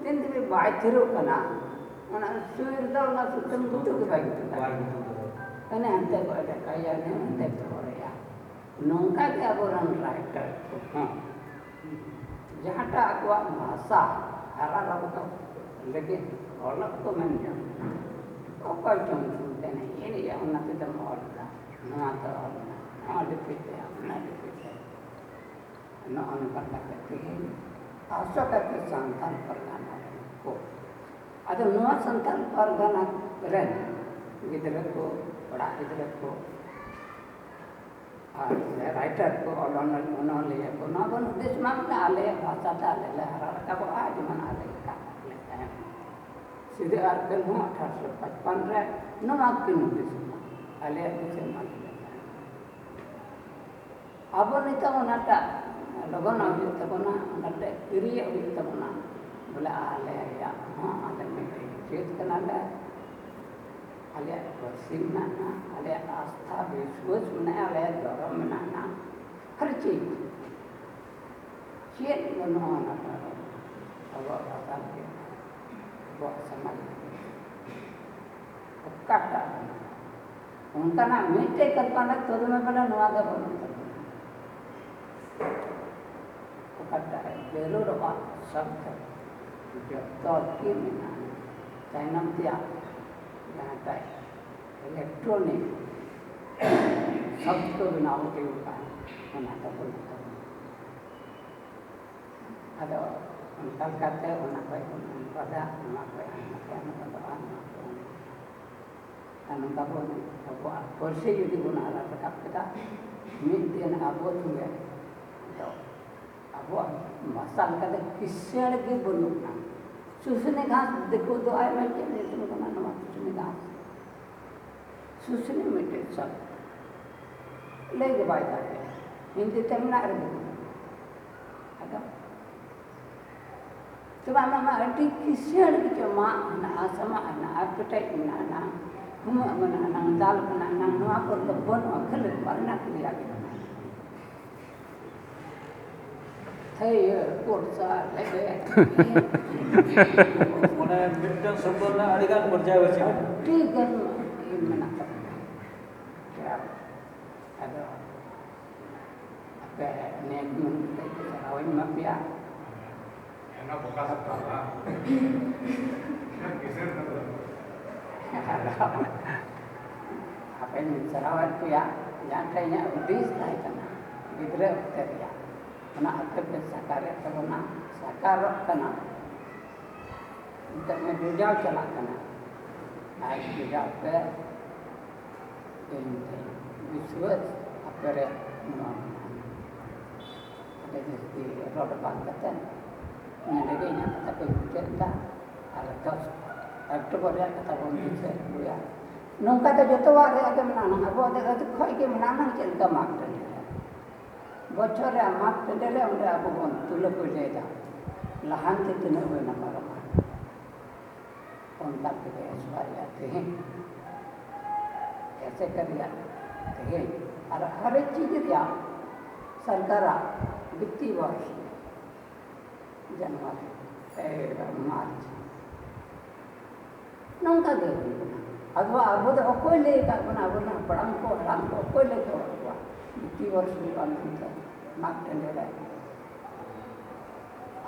ᱛᱤᱱ ᱫᱷᱟᱹᱵᱤᱡ ᱵᱟᱭ ᱛᱷᱤᱨᱚᱜ ᱠᱟᱱᱟ, ᱚᱱᱟ ᱥᱩᱭ ᱨᱮᱫᱚ ᱚᱱᱟ ᱥᱩᱛᱟᱹᱢ ᱜᱩᱛᱩ ᱜᱮ ᱵᱟᱭ ᱜᱩᱛᱩ ᱫᱟᱲᱮᱭᱟᱜᱼᱟ᱾ ᱵᱟᱭ ᱜᱩᱛᱩ ᱫᱟᱲᱮᱭᱟᱜᱼᱟ᱾ ᱩᱱᱤ ᱦᱟᱱᱛᱮ ᱠᱚ ᱮᱰᱮᱠᱟᱭᱟ, ᱱᱩᱭ ᱦᱟᱱᱛᱮ ᱠᱚ ᱦᱚᱨᱮᱭᱟ᱾ ᱱᱚᱝᱠᱟ ᱜᱮ ᱟᱵᱚᱨᱮᱱ ᱨᱟᱭᱴᱟᱨ ᱠᱚᱦᱚᱸ ᱡᱟᱦᱟᱸᱴᱟᱜ ᱟᱠᱚᱣᱟᱜ ᱵᱷᱟᱥᱟ ᱦᱟᱨᱟ ᱨᱟᱠᱟᱵ ᱞᱟᱹᱜᱤᱫ ᱚᱞᱚᱜ ᱠᱚ ᱢᱮᱱ ᱡᱚᱝ ᱠᱟᱱᱟ᱾ ᱚᱠᱚᱭ ᱪᱚᱝ ᱪᱚᱝ ᱛᱮ ᱱᱮ ᱮᱱᱮᱡ ᱚᱱᱟ ᱛᱮᱫᱚᱢ ᱚᱞ ᱮᱫᱟ, ᱱᱚᱣᱟ ᱛᱮ ᱚᱞ ᱢᱮ, ᱱᱚᱣᱟ ᱞᱤᱯᱤ ᱛᱮ, ᱚᱱᱟ ᱞᱤᱯᱤ ᱛᱮ᱾ ᱱᱚᱜᱼᱚ ᱱᱚᱝᱠᱟ ᱠᱟᱛᱮ ᱛᱮᱦᱮᱧ ᱟᱥᱚᱠᱟᱭᱛᱮ ᱥᱟᱱᱛᱟᱲ ᱯᱟᱨᱜᱟᱱᱟ ᱨᱮᱱ ᱠᱚ, ᱟᱫᱚ ᱱᱚᱣᱟ ᱥᱟᱱᱛᱟᱲ ᱯᱟᱨᱜᱟᱱᱟ ᱨᱮᱱ ᱜᱤᱫᱽᱨᱟᱹ ᱠᱚ, ᱠᱚᱲᱟ ᱜᱤᱫᱽᱨᱟᱹ ᱠᱚ, ᱟᱨ ᱨᱟᱭᱴᱟᱨ ᱠᱚ, ᱚᱱᱚᱞ-, ᱚᱱᱚᱞᱤᱭᱟᱹ ᱠᱚ, ᱱᱚᱣᱟ ᱵᱚᱱ ᱦᱩᱫᱤᱥ ᱢᱟ ᱵᱚᱞᱮ ᱟᱞᱮᱭᱟᱜ ᱵᱷᱟᱥᱟ ᱛᱮ ᱟᱞᱮ ᱞᱮ ᱦᱟᱨᱟ ᱨᱟᱠᱟᱵᱚᱜᱼᱟ, ᱡᱮᱢᱚᱱ ᱟᱞᱮ ᱞᱮᱠᱟ ᱞᱮ ᱛᱟᱦᱮᱱ ᱢᱟ᱾ ᱥᱤᱫᱩ ᱟᱨ ᱠᱟᱹᱱᱦᱩ ᱟᱴᱷᱟᱨᱚᱥᱚ ᱯᱟᱸᱪᱯᱟᱱ ᱨᱮ ᱱᱚᱣᱟ ᱠᱤᱱ ᱦᱩᱫᱤᱥ ᱢᱟ, ᱟᱞᱮᱭᱟᱜ ᱫᱤᱥᱚᱢ ᱟᱞᱮ ᱞᱮ ᱛᱟᱦᱮᱱ ᱢᱟ᱾ ᱟᱵᱚ ᱱᱤᱛᱚᱜ ᱚᱱᱟᱴᱟᱜ ᱞᱚᱜᱚᱱᱚᱜ ᱦᱩᱭᱩᱜ ᱛᱟᱵᱚᱱᱟ, ᱚᱱᱟᱴᱟᱜ ᱠᱤᱨᱤᱭᱟᱜ ᱦᱩᱭᱩᱜ ᱛᱟᱵᱚᱱᱟ, ᱵᱚᱞᱮ ᱟᱞᱮᱭᱟᱜ ᱦᱚᱸ ᱟᱞᱮ ᱢᱤᱫᱴᱮᱡ ᱡᱟᱹᱛ ᱠᱟᱱᱟᱞᱮ, ᱟᱞᱮᱭᱟᱜ ᱯᱟᱹᱨᱥᱤ ᱢᱮᱱᱟᱜᱼᱟ, ᱟᱞᱮᱭᱟᱜ ᱟᱥᱛᱷᱟ ᱵᱤᱥᱣᱟᱥ ᱢᱮᱱᱟᱜᱼᱟ, ᱟᱞᱮᱭᱟᱜ ᱫᱷᱚᱨᱚᱢ ᱢᱮᱱᱟᱜᱼᱟ, ᱦᱟᱨ ᱪᱤᱡᱽ ᱪᱮᱫ ᱵᱟᱹᱱᱩᱜᱼᱟ ᱚᱱᱟᱴᱟᱜ ᱨᱮ᱾ ᱟᱵᱚᱣᱟᱜ ᱵᱷᱟᱥᱟ ᱞᱟᱹᱜᱤᱫ, ᱟᱵᱚᱣᱟᱜ ᱥᱚᱢᱟᱡᱽ ᱞᱟᱹᱜᱤᱫ ᱚᱠᱟᱴᱟᱜ ᱵᱟᱹᱱᱩᱜᱼᱟ᱾ ᱚᱱᱠᱟᱱᱟᱜ ᱢᱤᱫᱴᱮᱡ ᱠᱚᱞᱯᱚᱱᱟ ᱛᱚᱫᱢᱮ ᱵᱚᱞᱮ ᱱᱚᱣᱟ ᱫᱚ ᱵᱟᱹᱱᱩᱜ ᱛᱟᱵᱚᱱᱟ᱾ ᱚᱠᱟᱴᱟᱜ ᱡᱟᱹᱨᱩᱲᱚᱜᱼᱟ ᱥᱚᱵᱫᱚ ᱡᱚᱛᱚ ᱜᱮ ᱢᱮᱱᱟᱜᱼᱟ᱾ ᱛᱟᱭᱱᱚᱢ ᱛᱮᱭᱟᱜ ᱡᱟᱦᱟᱸᱴᱟᱜ electronic ᱥᱚᱵᱫᱚ ᱵᱮᱱᱟᱣ ᱦᱩᱭᱩᱜ ᱠᱟᱱ, ᱚᱱᱟ ᱫᱚ ᱵᱟᱹᱱᱩᱜ ᱛᱟᱵᱚᱱᱟ᱾ ᱟᱫᱚ ᱚᱱᱠᱟ ᱞᱮᱠᱟᱛᱮ ᱚᱱᱟ ᱠᱷᱚᱡ ᱵᱚᱱ ᱚᱱᱩᱵᱟᱫᱟ, ᱱᱚᱣᱟ ᱠᱷᱚᱡ ᱦᱟᱱᱟ ᱠᱷᱚᱡ ᱚᱱᱩᱵᱟᱫᱚᱜᱼᱟ, ᱱᱚᱣᱟ ᱠᱷᱚᱡ ᱚᱱᱟ᱾ ᱟᱨ ᱱᱚᱝᱠᱟ ᱵᱚᱱ ᱟᱵᱚᱣᱟᱜ ᱯᱟᱹᱨᱥᱤ ᱡᱩᱫᱤ ᱵᱚᱱ ᱟᱲᱟᱜ ᱨᱟᱠᱟᱵ ᱠᱮᱫᱟ, ᱢᱤᱫ ᱫᱤᱱ ᱟᱵᱚ ᱥᱚᱸᱜᱮ ᱫᱚ ᱟᱵᱚᱣᱟᱜ ᱵᱷᱟᱥᱟ ᱞᱮᱠᱟᱛᱮ ᱠᱤᱥᱟᱹᱬ ᱜᱮ ᱵᱟᱹᱱᱩᱜᱼᱟ᱾ ᱥᱩᱥᱩᱱᱤ ᱜᱷᱟᱥ ᱫᱤᱠᱩ ᱫᱚ ᱟᱭᱢᱟ ᱪᱮᱫ ᱧᱩᱛᱩᱢ ᱠᱟᱱᱟ ᱱᱚᱣᱟ ᱥᱩᱥᱩᱱᱤ ᱜᱷᱟᱥ? ᱥᱩᱥᱱᱤ ᱢᱤᱫᱴᱮᱡ ᱥᱟᱵ ᱞᱟᱹᱭ ᱜᱮ ᱵᱟᱭ ᱫᱟᱲᱮᱭᱟᱜᱼᱟ, ᱦᱤᱱᱫᱤ ᱛᱮ ᱢᱮᱱᱟᱜ ᱨᱮᱜᱮ ᱵᱟᱹᱱᱩᱜᱼᱟ᱾ ᱟᱫᱚ ᱛᱚᱵᱮ ᱟᱢᱟᱜ ᱢᱟ ᱟᱹᱰᱤ ᱠᱤᱥᱟᱹᱬ ᱜᱮᱪᱚ, ᱢᱟᱜ ᱦᱮᱱᱟᱜᱼᱟ, ᱥᱟᱢᱟᱜ ᱦᱮᱱᱟᱜᱼᱟ, ᱯᱮᱴᱮᱡ ᱢᱮᱱᱟᱜᱼᱟ, ᱦᱩᱢᱟᱹᱜ ᱢᱮᱱᱟᱜᱼᱟ, ᱫᱟᱞ ᱢᱮᱱᱟᱜᱼᱟ, ᱱᱚᱣᱟ ᱠᱚᱨᱮ ᱫᱚ ᱵᱟᱹᱱᱩᱜᱼᱟ, ᱠᱷᱟᱹᱞᱤ ᱵᱟᱨᱱᱟ ᱠᱨᱤᱭᱟ ᱜᱮ ᱢᱮᱱᱟᱜᱼᱟ᱾ ᱛᱷᱟᱹᱭᱟᱹ, ᱯᱚᱲᱥᱟ, ᱞᱮᱵᱮᱫ᱾ ᱢᱟᱱᱮ ᱢᱤᱫᱴᱟᱝ ᱥᱚᱵᱫᱚ ᱨᱮᱱᱟᱜ ᱟᱹᱰᱤ ᱜᱟᱱ ᱯᱚᱨᱡᱟᱭ ᱵᱟᱹᱭᱥᱟᱹᱣ᱾ ᱟᱹᱰᱤ ᱜᱟᱱ ᱤᱭᱟᱹ ᱢᱮᱱᱟᱜ ᱛᱟᱵᱚᱱᱟ᱾ ᱟᱫᱚ ᱟᱯᱮ ᱱᱤᱭᱟᱹ ᱢᱮᱱ ᱠᱟᱛᱮ ᱜᱮ ᱥᱟᱨᱦᱟᱣ ᱤᱧ ᱮᱢᱟ ᱯᱮᱭᱟ᱾ ᱚᱱᱟ ᱵᱚᱠᱟ ᱥᱟᱯᱲᱟᱣ ᱵᱟᱝ? ᱚᱱᱟ ᱠᱤᱥᱟᱹᱬ ᱠᱟᱱᱟ᱾ ᱟᱫᱚ ᱟᱯᱮᱧ ᱥᱟᱨᱦᱟᱣᱮᱫ ᱯᱮᱭᱟ, ᱡᱟᱦᱟᱸ ᱴᱷᱮᱱ ᱤᱧᱟᱹᱜ ᱦᱩᱫᱤᱥ ᱛᱟᱦᱮᱸ ᱠᱟᱱᱟ ᱜᱤᱫᱽᱨᱟᱹ ᱚᱠᱛᱮ ᱨᱮᱭᱟᱜ, ᱚᱱᱟ ᱟᱯᱮ ᱯᱮ ᱥᱟᱠᱟᱨᱮᱫ ᱛᱟᱵᱚᱱᱟ, ᱥᱟᱠᱟᱨᱚᱜ ᱠᱟᱱᱟ᱾ ᱱᱤᱛᱚᱜ ᱢᱟ ᱡᱚᱡᱟᱣ ᱪᱟᱞᱟᱜ ᱠᱟᱱᱟ, ᱟᱨ ᱡᱚᱡᱟᱣ ᱯᱮ᱾ ᱤᱧ ᱴᱷᱮᱱ ᱵᱤᱥᱣᱟᱹᱥ ᱟᱯᱮ ᱨᱮ ᱱᱚᱣᱟ ᱢᱮᱱᱟᱜᱼᱟ᱾ ᱟᱹᱰᱤ ᱡᱟᱹᱥᱛᱤ ᱨᱚᱲ ᱵᱟᱝ ᱠᱟᱛᱮ ᱱᱚᱰᱮ ᱜᱮ ᱤᱧᱟᱹᱜ ᱠᱟᱛᱷᱟ ᱠᱚᱧ ᱢᱩᱪᱟᱹᱫ ᱮᱫᱟ᱾ ᱟᱨ ᱫᱚᱥ ᱚᱠᱴᱳᱵᱚᱨ ᱨᱮᱭᱟᱜ ᱠᱟᱛᱷᱟ ᱵᱚᱱ ᱫᱤᱥᱟᱹ ᱟᱹᱜᱩᱭᱟ᱾ ᱱᱚᱝᱠᱟ ᱫᱚ ᱡᱚᱛᱚᱣᱟᱜ ᱨᱮᱭᱟᱜ ᱜᱮ ᱢᱮᱱᱟᱜᱼᱟ᱾ ᱟᱵᱚᱣᱟᱜ ᱫᱚ ᱟᱹᱛᱩ ᱠᱷᱚᱱ ᱜᱮ ᱢᱮᱱᱟᱜᱼᱟ, ᱪᱮᱫ ᱞᱮᱠᱟ ᱢᱟᱜᱽ ᱴᱟᱺᱰᱤ ᱨᱮ ᱵᱚᱪᱷᱚᱨ ᱨᱮ ᱢᱟᱜᱽ ᱴᱟᱺᱰᱤ ᱨᱮ ᱚᱸᱰᱮ ᱟᱵᱚ ᱵᱚᱱ ᱛᱩᱞᱟᱹ ᱯᱟᱹᱭᱞᱟᱹᱭᱮᱫᱟ, ᱞᱟᱦᱟᱱᱛᱤ ᱛᱤᱱᱟᱹᱜ ᱦᱩᱭᱱᱟ ᱯᱟᱨᱚᱢ ᱟᱠᱟᱱᱟ᱾ ᱚᱱᱠᱟ ᱛᱮᱜᱮ ᱮᱥᱯᱟᱭᱟ ᱛᱮᱦᱮᱧ, ᱮᱥᱮᱠᱟ ᱨᱮᱭᱟᱜ ᱛᱮᱦᱮᱧ, ᱟᱨ ᱦᱟᱨᱮᱠ ᱪᱤᱡᱽ ᱨᱮᱭᱟᱜ ᱥᱚᱨᱠᱟᱨᱟᱜ ᱵᱤᱛᱛᱤ ᱵᱚᱨᱥ ᱡᱟᱱᱩᱣᱟᱨᱤ ᱢᱟᱨᱪ᱾ ᱱᱚᱝᱠᱟ ᱜᱮ ᱦᱩᱭᱩᱜ ᱠᱟᱱᱟ᱾ ᱟᱫᱚ ᱟᱵᱚ ᱫᱚ ᱚᱠᱚᱭ ᱞᱟᱹᱭ ᱟᱠᱟᱫ ᱵᱚᱱᱟ? ᱟᱵᱚᱨᱮᱱ ᱦᱟᱯᱲᱟᱢ ᱠᱚ, ᱦᱟᱲᱟᱢ ᱠᱚ ᱚᱠᱚᱭ ᱞᱟᱹᱭ ᱦᱚᱴᱚ ᱟᱠᱟᱫ ᱠᱚᱣᱟ ᱵᱤᱛᱤ ᱵᱚᱨᱥ ᱦᱩᱭᱩᱜᱼᱟ ᱢᱮᱱᱛᱮ ᱢᱟᱜ ᱴᱟᱺᱰᱤ ᱨᱮ?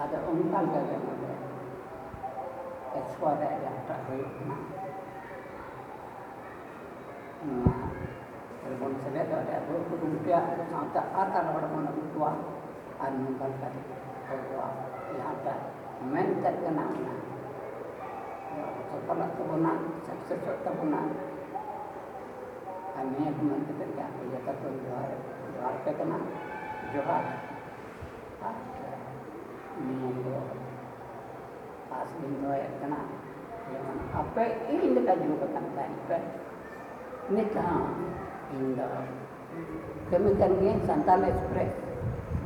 ᱟᱫᱚ ᱚᱱᱠᱟ ᱞᱮᱠᱟ ᱜᱮ ᱱᱚᱰᱮ ᱮᱥᱠᱚ ᱨᱮ ᱡᱟᱦᱟᱸᱴᱟᱜ ᱦᱩᱭᱩᱜ ᱠᱟᱱᱟ, ᱱᱚᱣᱟ ᱨᱮᱵᱚᱱ ᱥᱮᱞᱮᱫᱚᱜ ᱨᱮ ᱟᱵᱚ ᱠᱚ ᱜᱚᱢᱠᱮᱭᱟᱜ ᱥᱟᱶᱛᱟ ᱟᱨ ᱟᱨ ᱦᱚᱲ ᱵᱚᱱ ᱟᱹᱜᱩ ᱠᱚᱣᱟ᱾ ᱟᱨ ᱱᱚᱝᱠᱟ ᱞᱮᱠᱟᱛᱮ ᱟᱵᱚᱣᱟᱜ ᱡᱟᱦᱟᱸᱴᱟᱜ ᱢᱮᱱ ᱠᱟᱜ ᱠᱟᱱᱟ, ᱚᱱᱟ ᱥᱚᱯᱷᱚᱞᱚᱜ ᱛᱟᱵᱚᱱᱟ, ᱥᱟᱠᱥᱮᱥᱚᱜ ᱛᱟᱵᱚᱱᱟ᱾ ᱟᱨ ᱱᱤᱭᱟᱹ ᱠᱚ ᱢᱮᱱ ᱠᱟᱛᱮ ᱜᱮ ᱟᱯᱮ ᱡᱚᱛᱚ ᱠᱚ ᱡᱚᱦᱟᱨ, ᱡᱚᱦᱟᱨ ᱯᱮ ᱠᱟᱱᱟ, ᱡᱚᱦᱟᱨ᱾ ᱟᱨ ᱱᱤᱭᱟᱹ ᱠᱚ ᱟᱥ ᱵᱤᱱ ᱫᱚᱦᱚᱭᱮᱫ ᱠᱟᱱᱟ, ᱡᱮᱢᱚᱱ ᱟᱯᱮ ᱤᱧ ᱞᱮᱠᱟ ᱡᱩᱣᱟᱹᱱ ᱠᱟᱱ ᱛᱟᱦᱮᱸᱫ ᱯᱮ᱾ ᱱᱤᱛ ᱦᱚᱸ ᱤᱧ ᱫᱚ ᱠᱟᱹᱢᱤ ᱠᱟᱱ ᱜᱤᱭᱟᱹᱧ ᱥᱟᱱᱛᱟᱞ ᱮᱠᱥᱯᱨᱮᱥ,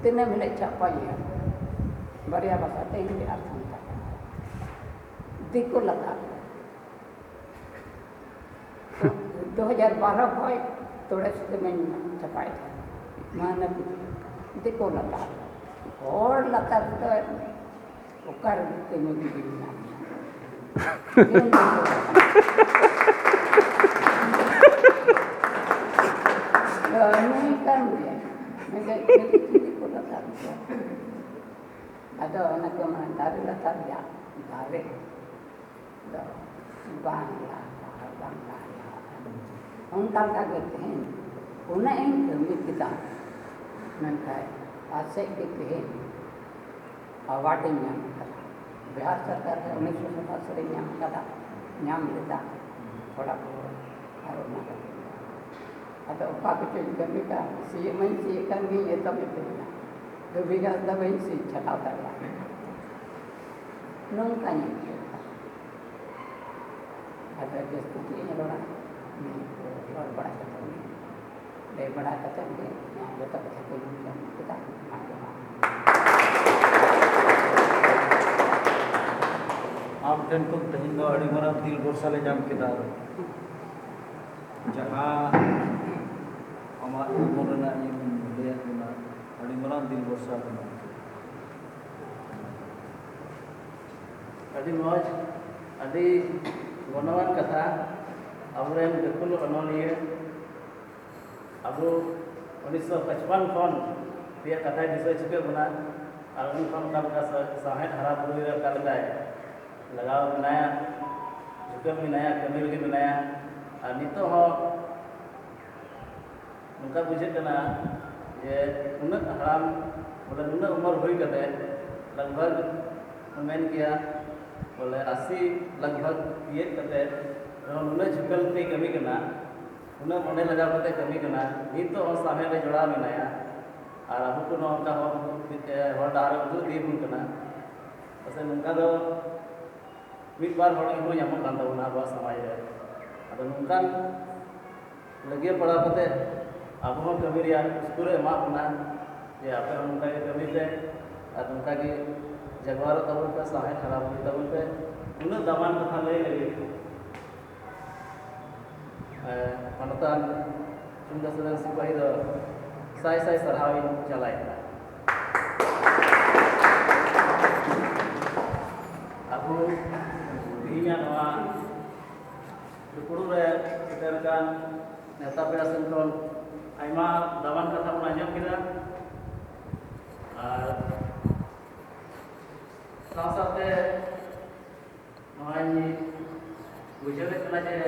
ᱛᱤᱱᱟᱹᱜ ᱦᱤᱞᱳᱜ ᱪᱷᱟᱯᱟᱧ ᱮᱢᱟ, ᱵᱟᱨᱭᱟ ᱵᱷᱟᱥᱟ ᱛᱮ, ᱦᱤᱱᱫᱤ ᱟᱨ ᱥᱟᱱᱛᱟᱲ᱾ ᱫᱤᱠᱩ ᱞᱟᱛᱟᱨ ᱨᱮ᱾ ᱫᱩ ᱦᱟᱡᱟᱨ ᱵᱟᱨᱚ ᱠᱷᱚᱱ ᱛᱚᱲᱮ ᱥᱩᱛᱟᱹᱢ ᱤᱧ ᱪᱷᱟᱯᱟᱭᱮᱫ ᱛᱟᱦᱮᱸᱫ᱾ ᱢᱟᱱᱮ ᱫᱤᱠᱩ ᱞᱟᱛᱟᱨ, ᱦᱚᱲ ᱞᱟᱛᱟᱨ ᱫᱚ ᱚᱠᱟᱨᱮ ᱠᱟᱹᱢᱤ ᱜᱤᱰᱤ ᱢᱮᱱᱟᱜᱼᱟ? ᱠᱟᱹᱢᱤ ᱠᱟᱱ ᱜᱮᱭᱟ, ᱢᱮᱱᱠᱷᱟᱱ ᱠᱟᱹᱴᱤᱡ ᱠᱟᱹᱴᱤᱡ ᱠᱚ ᱞᱟᱛᱟᱨ ᱜᱮᱭᱟ᱾ ᱟᱫᱚ ᱚᱱᱟ ᱠᱚ ᱢᱮᱱᱟ, ᱫᱟᱨᱮ ᱞᱟᱛᱟᱨ ᱨᱮᱭᱟᱜ ᱫᱟᱨᱮ ᱫᱚ ᱵᱟᱝ ᱞᱟᱦᱟᱜᱼᱟ, ᱵᱟᱝ ᱞᱟᱦᱟᱜᱼᱟ᱾ ᱚᱱᱠᱟ ᱞᱮᱠᱟ ᱜᱮ ᱛᱮᱦᱮᱧ ᱩᱱᱟᱹᱜ ᱤᱧ ᱠᱟᱹᱢᱤ ᱠᱮᱫᱟ, ᱢᱮᱱᱠᱷᱟᱱ ᱯᱟᱥᱮᱡ ᱜᱮ ᱛᱮᱦᱮᱧ ᱟᱣᱟᱨᱰ ᱤᱧ ᱧᱟᱢ ᱠᱟᱫᱟ᱾ ᱵᱤᱦᱟᱨ ᱥᱚᱨᱠᱟᱨ ᱨᱮ ᱩᱱᱤᱥᱥᱚ ᱥᱟᱛᱟᱥᱤ ᱨᱮᱧ ᱧᱟᱢ ᱠᱟᱫᱟ, ᱧᱟᱢ ᱞᱮᱫᱟ ᱛᱷᱚᱲᱟ ᱵᱚᱦᱩᱛ᱾ ᱟᱨ ᱚᱱᱟ ᱠᱟᱛᱮ ᱟᱫᱚ ᱚᱠᱟ ᱠᱚᱪᱚᱧ ᱠᱟᱹᱢᱤ ᱠᱟᱱ, ᱥᱤᱭᱳᱜ ᱢᱟᱧ ᱥᱤᱭᱳᱜ ᱠᱟᱱ ᱜᱤᱧ, ᱮᱛᱚᱢ ᱮᱛᱚᱢ ᱮᱱᱟ᱾ ᱫᱷᱩᱵᱤ ᱜᱷᱟᱥ ᱫᱚ ᱵᱟᱹᱧ ᱥᱤ ᱪᱷᱟᱰᱟᱣ ᱫᱟᱲᱮᱭᱟᱜᱼᱟ᱾ ᱱᱚᱝᱠᱟᱧ ᱟᱹᱭᱠᱟᱹᱣ ᱮᱫᱟ᱾ ᱟᱫᱚ ᱡᱟᱹᱥᱛᱤ ᱪᱮᱫ ᱤᱧ ᱨᱚᱲᱟ, ᱱᱤᱭᱟᱹ ᱠᱚ ᱨᱚᱲ ᱵᱟᱲᱟ ᱠᱟᱛᱮ ᱜᱮ, ᱞᱟᱹᱭ ᱵᱟᱲᱟ ᱠᱟᱛᱮ ᱜᱮ ᱱᱚᱣᱟ ᱡᱚᱛᱚ ᱠᱟᱛᱷᱟ ᱠᱚᱧ ᱢᱩᱪᱟᱹᱫ ᱠᱮᱫᱟ᱾ ᱢᱟ ᱡᱚᱦᱟᱨ᱾ ᱟᱢ ᱴᱷᱮᱱ ᱠᱷᱚᱱ ᱛᱮᱦᱮᱧ ᱫᱚ ᱟᱹᱰᱤ ᱢᱟᱨᱟᱝ ᱫᱤᱞ ᱵᱷᱚᱨᱥᱟ ᱞᱮ ᱧᱟᱢ ᱠᱮᱫᱟ᱾ ᱡᱟᱦᱟᱸ ᱟᱢᱟᱜ ᱡᱤᱵᱚᱱ ᱨᱮᱱᱟᱜ ᱤᱧ ᱞᱟᱹᱭᱟᱫ ᱵᱚᱱᱟ, ᱟᱹᱰᱤ ᱢᱟᱨᱟᱝ ᱫᱤᱞ ᱵᱷᱚᱨᱥᱟ ᱠᱟᱱᱟ᱾ ᱟᱹᱰᱤ ᱢᱚᱡᱽ, ᱟᱹᱰᱤ ᱜᱩᱱᱚᱣᱟᱱ ᱠᱟᱛᱷᱟ᱾ ᱟᱵᱚᱨᱮᱱ ᱜᱟᱹᱠᱷᱩᱲ ᱚᱱᱚᱞᱤᱭᱟᱹ, ᱟᱵᱚ ᱩᱱᱤᱥᱥᱚ ᱯᱟᱸᱪᱯᱟᱱ ᱠᱷᱚᱱ ᱨᱮᱭᱟᱜ ᱠᱟᱛᱷᱟᱭ ᱫᱤᱥᱟᱹ ᱦᱚᱪᱚ ᱠᱮᱫ ᱵᱚᱱᱟ, ᱟᱨ ᱩᱱ ᱠᱷᱚᱱ ᱚᱠᱟ ᱞᱮᱠᱟ ᱥᱟ-, ᱥᱟᱶᱦᱮᱫ ᱦᱟᱨᱟ ᱵᱩᱨᱩᱭ ᱨᱮ ᱚᱠᱟ ᱞᱮᱠᱟᱭ ᱞᱟᱜᱟᱣ ᱢᱮᱱᱟᱭᱟ, ᱪᱷᱩᱴᱟᱹᱣ ᱢᱮᱱᱟᱭᱟ, ᱠᱟᱹᱢᱤ ᱨᱮᱜᱮ ᱢᱮᱱᱟᱭᱟ, ᱟᱨ ᱱᱤᱛᱚᱜ ᱦᱚᱸ ᱱᱚᱝᱠᱟ ᱵᱩᱡᱷᱟᱹᱜ ᱠᱟᱱᱟ ᱡᱮ ᱩᱱᱟᱹᱜ ᱦᱟᱲᱟᱢ, ᱵᱚᱞᱮ ᱱᱩᱱᱟᱹᱜ ᱩᱢᱮᱨ ᱦᱩᱭ ᱠᱟᱛᱮ, ᱞᱟᱜᱽ ᱵᱷᱟᱜᱽ ᱢᱮᱱ ᱠᱮᱭᱟ ᱵᱚᱞᱮ ᱟᱥᱤ ᱞᱟᱜᱽ ᱵᱷᱟᱜᱽ ᱛᱤᱭᱟᱹᱜ ᱠᱟᱛᱮ ᱨᱮᱦᱚᱸ ᱱᱩᱱᱟᱹᱜ ᱡᱷᱩᱠᱟᱹᱣ ᱛᱮᱭ ᱠᱟᱹᱢᱤ ᱠᱟᱱᱟ, ᱩᱱᱟᱹᱜ ᱢᱚᱱᱮ ᱞᱟᱜᱟᱣ ᱠᱟᱛᱮ ᱠᱟᱹᱢᱤ ᱠᱟᱱᱟ, ᱱᱤᱛᱚᱜ ᱦᱚᱸ ᱥᱟᱶᱦᱮᱫ ᱨᱮ ᱡᱚᱲᱟᱣ ᱢᱮᱱᱟᱭᱟ᱾ ᱟᱨ ᱟᱵᱚ ᱠᱚ ᱱᱚᱝᱠᱟ ᱦᱚᱲ, ᱦᱚᱲ ᱰᱟᱦᱟᱨ ᱮ ᱩᱫᱩᱜ ᱤᱫᱤ ᱟᱵᱚᱱ ᱠᱟᱱᱟ᱾ ᱯᱟᱥᱮᱡ ᱱᱚᱝᱠᱟ ᱫᱚ ᱢᱤᱫ ᱵᱟᱨ ᱦᱚᱲ ᱜᱮᱵᱚᱱ ᱧᱟᱢᱚᱜ ᱠᱟᱱ ᱛᱟᱵᱚᱱᱟ ᱟᱵᱚᱣᱟᱜ ᱥᱚᱢᱟᱡᱽ ᱨᱮ᱾ ᱟᱫᱚ ᱱᱚᱝᱠᱟᱱ ᱞᱟᱹᱜᱤᱭᱟᱹ ᱯᱟᱲᱟᱣ ᱠᱟᱛᱮ ᱟᱵᱚ ᱦᱚᱸ ᱠᱟᱹᱢᱤ ᱨᱮᱭᱟᱜ ᱩᱥᱠᱩᱨ ᱮ ᱮᱢᱟᱜ ᱵᱚᱱᱟ ᱡᱮ ᱟᱯᱮ ᱦᱚᱸ ᱱᱚᱝᱠᱟ ᱜᱮ ᱠᱟᱹᱢᱤ ᱯᱮ ᱟᱨ ᱱᱚᱝᱠᱟ ᱜᱮ ᱡᱟᱜᱽᱣᱟᱨᱚᱜ ᱛᱟᱵᱚᱱ ᱯᱮ, ᱥᱟᱶᱦᱮᱫ ᱦᱟᱨᱟ ᱵᱩᱨᱩᱭ ᱛᱟᱵᱚᱱ ᱯᱮ᱾ ᱩᱱᱟᱹᱜ ᱫᱟᱢᱟᱱ ᱠᱟᱛᱷᱟ ᱞᱟᱹᱭ ᱞᱟᱹᱜᱤᱫ ᱮ, ᱢᱟᱱᱚᱛᱟᱱ ᱪᱩᱱᱰᱟᱹ ᱥᱚᱨᱮᱱ ᱥᱤᱯᱟᱹᱦᱤ ᱫᱚ ᱥᱟᱭ ᱥᱟᱭ ᱥᱟᱨᱦᱟᱣ ᱤᱧ ᱪᱟᱞᱟᱭ ᱠᱟᱱᱟ᱾ ᱟᱵᱚ ᱛᱮᱦᱮᱧᱟᱜ ᱱᱚᱣᱟ ᱫᱩᱯᱲᱩᱵ ᱨᱮ ᱥᱮᱴᱮᱨ ᱟᱠᱟᱱ ᱱᱮᱣᱛᱟ ᱯᱮᱲᱟ ᱥᱮᱱ ᱠᱷᱚᱱ ᱟᱭᱢᱟ ᱫᱟᱢᱟᱱ ᱠᱟᱛᱷᱟ ᱵᱚᱱ ᱟᱸᱡᱚᱢ ᱠᱮᱫᱟ᱾ ᱟᱨ ᱥᱟᱶ ᱥᱟᱶᱛᱮ ᱱᱚᱣᱟᱧ ᱵᱩᱡᱷᱟᱹᱣᱮᱫ ᱠᱟᱱᱟ ᱡᱮ